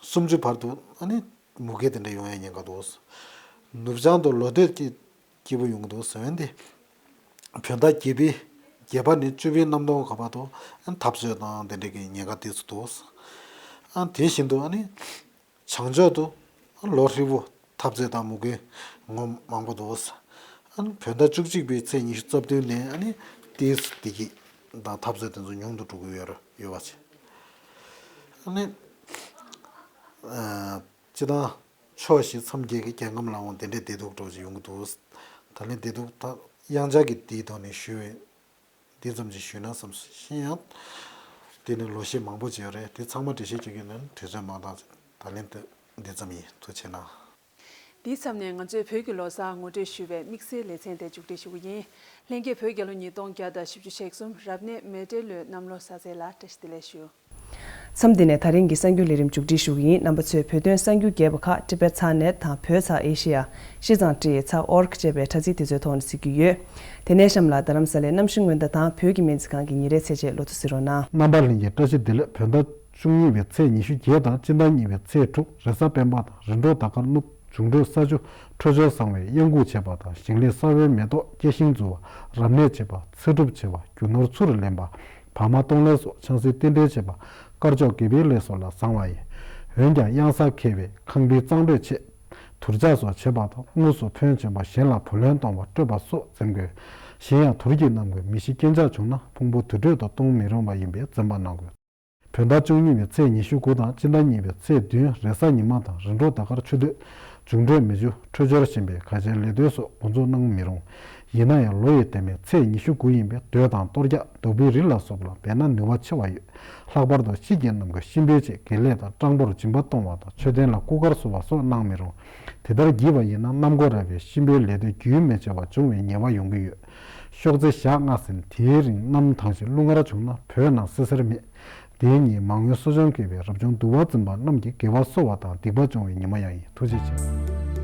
སུམ་ཅུ་བར་དུ་ཨ་ནི་མུ་གེ་དེ་འདྲ་ཡོང་ཡ་ཉེན་ཁ་འདུག་ནུབ་བྱང་དུ་ལོ་སྟོད་ཀྱི་སྐྱིད་པོ་ཡོང་གི་འདུག་ཟེར་བ་འདི། བོད་ཟླ་བརྒྱད་པའི་བརྒྱད་པ་ནས་བཅུ་པའི་གནམ་སྟོང་ཁ་བར་དུ་འཐབ་རྩོད་དང་དེ་འདྲ་གི་ཉེན་ཁ་དེ་ཚོ་འདུག་ཨ་དེ་བཞིན་དུ་ཨ་ནི་བྱང་ཕྱོགས་དུ་ལོ་ཧྲིལ་པོ་འཐབ་རྩོད་དང་མུ་གེ་ངོ་མང་པོ་འདུག་ཨ་ནི་བོད་ཟླ་བཅུ་གཅིག་པའི་ཚེས་ཉི་ཤུ་རྩ་བདུན་ནས་ཨ་ནི་ཏོག་ཙམ་བདེ་སྐྱིད་དང་འཐབ་རྩོད་དེ་ཚོ་ཉུང་དུ་འགྲོ་གི་ཡོད་རེད་ཡོད་པ་བྱས། ཨ་ནི། སྤྱི་བཏང་ཕྱོགས་བཞི་མཚམས་བརྒྱད་ཀྱི་རྒྱལ་ཁམས་ལའང་དེ་འདྲའི་བདེ་སྡུག་འདྲ་བོ་ཅིག་ཡོང་གི་འདུག་ད་ལན་བདེ་སྡུག་དང་དབྱངས་འཆར་གྱི་དེའི་ཐོག་ནས་ཞུས་པའི་འདི་ཙམ་ཅིག་ཞུས་ན་བསམ་སོང་། གཞན་ཡང་དེ་ནི་ལོ་ཤས་མང་པོ་ཅིག་ཡོད་རེད། དེ་ཚང་མ་འགྲེལ་བཤད་བྱེད་རྒྱུ་ཡིན་ན་དུས་ཚོད་མང་དྲགས་ཅིག་ད་ལན་དེ་འདི་ཙམ་ཡིན། ཐུགས་རྗེ་གནང་། འདིའི་མཚམས་ནས་ང་ཚོས་བོད་ཀྱི་ལོ་གསར་ངོ་སྤྲོད་ཞུ་བའི་དམིགས་བསལ་ལེ་ཚན་དེ་མཇུག་སྒྲིལ་ཞུ་གི་ཡིན། ལྷན་རྒྱས་བོད་རྒྱལ་ལོ་ཉིས་སྟོང་བརྒྱ་དང་བཞི་བཅུ་ཞེ་གསུམ་རབ་གནས་མེ་སྤྲེལ་ལོའི་གནམ་ལོ་གསར་ཚེས་ལ་བཀྲ་ཤིས་བདེ་ལེགས་ཞུ། མཚམས་འདི་ནས་ད་རིང་གི་གསར་འགྱུར་ལས་རིམ་མཇུག་སྒྲིལ་ཞུ་གི་ཡིན། རྣམ་པ་ཚོས་བོད་དོན་གསར་འགྱུར་རྒྱས་པ་ཁག་ཊི་བེཊ་ཚག་ནེཊ་དང་བོད་ཚག་ཨེ་ཤི་ཡ། ཤིས་ཙང་ཊི་ཚག་ཨོར་ཀི་ཅེས་པའི་དྲ་ཚིགས་དེ་ཚོའི་ཐོག་ནས་གཟིགས་རྒྱུ་ཡོད། དེ་ནས་གཤམ་ལ་རྡ་རམ་ས་ལའི་གནམ་གཤིས་སྔོན་བརྡ་དང་བོད་ཀྱི་སྨན་རྩིས་ཁང་གི་ཉིན་རེའི་ཚེས་ཆེན་ལོ་ཐོ་གཟིགས་རོགས་གནང་། རྣམ་པ་ལྷན་རྒྱས་བཀྲ་ཤིས་བདེ་ལེགས། བོད་ཟླ་བཅུ་གཉིས་པའི་ཚེས་ཉི་ཤུ་བརྒྱད་དང་སྤྱི་ཟླ་གཉིས་པའི་ཚེས་དྲུག་རེས་གཟའ་སྤེན་པ་དང་རིམ་གྲོ་ཟླ་སྐར་སྣུབ། འབྱུང་འཕྲོད་ས་ཆུ་འཕྲོད་སྦྱོར་བཟང་བས་གཡང་འགུགས་བྱེད་པ་དང་ཞིང་ལས་ས་བོན་མེ་ཏོག་སྐྱེ་ཤིང་འཛུགས་པ། རབ་གནས་བྱེད་པ། ཚེ་སྒྲུབ་བྱེད་པ། རྒྱུ་ནོར་ཚུར་ལེན་པ། བག་མ་གཏོང་ལེན་སོགས་ཆང་སའི་རྟེན་འབྲེལ་བྱེད་པ། དཀར་ཕྱོགས་དགེ་བའི་ལས་སོགས་ལ་བཟང་བ་ཡིན། འོན་ཀྱང་གཡང་གཟར་འཁེལ་བས་ཁང་པའི་གཙང་སྤྲོད་ཆེད་དུར་ལྕགས་སོགས་བྱེད་པ་དང་དངོས་སུ་ཕོན་ཆེན་པོ་གཞན་ལ་བུ་ལོན་གཏོང་བ་སྤྲོད་པ་སོགས་འཛེམ་དགོས། གཞན་ཡང་དུར་གྱིས་བསྣམས་དགོས། མི་ཤི་རྐྱེན་ཆག་བྱུང་ན་ཕུང་པོ་དུར་ཁྲོད་དུ་གཏོང་མི་རུང་བ་ཡིན་པས་འཛེམ་པ་གནང་དགོས། བོད་ཟླ་བཅུ་གཉིས་པའི་ཚེས་ཉི་ཤུ་དགུ་དང་སྤྱི་ཟླ་གཉིས་པའི་ཚེས་བདུན་རེས་གཟའ་ཉི་མ་དང་རིམ་གྲོ་ཟླ་སྐར་ཆུ་སྟོད། འབྱུང་འཕྲོད་མེ་ཆུ་འཕྲོད་སྦྱོར་ཞན་པས་ཁ་ཆེའི་ལས་དོན་སོགས་འགོ་འཛུགས་གནང་མི་རུང་། ཡིན་ན་ཡང་ལོ་ཡི་དེ་མིན་ཚེས་ཉི་ཤུ་དགུ་ཡིན་པས་མདོས་དང་གཏོར་རྒྱག་བདུག་པའི་རིལ་ལ་སོགས་ལ་འབད་ན་ནུས་པ་ཆེ་བ་ཡོད། ལྷག་པར་དུ་ཤི་རྐྱེན་རྣམས་ཀྱི་གཤིན་པོའི་ཆེད་དགེ་ལས་དང་སྤྲང་པོར་སྦྱིན་པ་གཏོང་བ་དང་མཆོད་རྟེན་ལ་སྐུ་མཁར་བསུ་བ་སོགས་གནང་མི་རུང་། དེ་ལྟར་བགྱིས་པ་ཡིན་ན་གནམ་སྒོ་ར་བའི་གཤིན་པོའི་ལས་དོན་རྒྱུན་མི་ཆད་པ་འབྱུང་བའི་ཉེས་པ་ཡོང་གི་ཡོད། ཤོག་ཚེས་ཞག་ལྔ་ཟིན་དེའི་རིང་གནམ་དྭངས་ཤིང་རླུང་ངར་བྱུང་ན་བོད་ནང་བསིལ་སེར་མེད། དེའི་ཉིན་མ་དངུལ་གསོ་སྦྱོང་བགྱིས་པའི་རབ་བྱུང་འདུལ་བ་འཛིན་པ་རྣམས་ཀྱིས་དགེ་བ་གསོ་བ་དང་སྡིག་པ་སྦྱོང་བའི་ཉི་མ་ཡང་ཡིན། ཐུགས་རྗེ་ཆེ།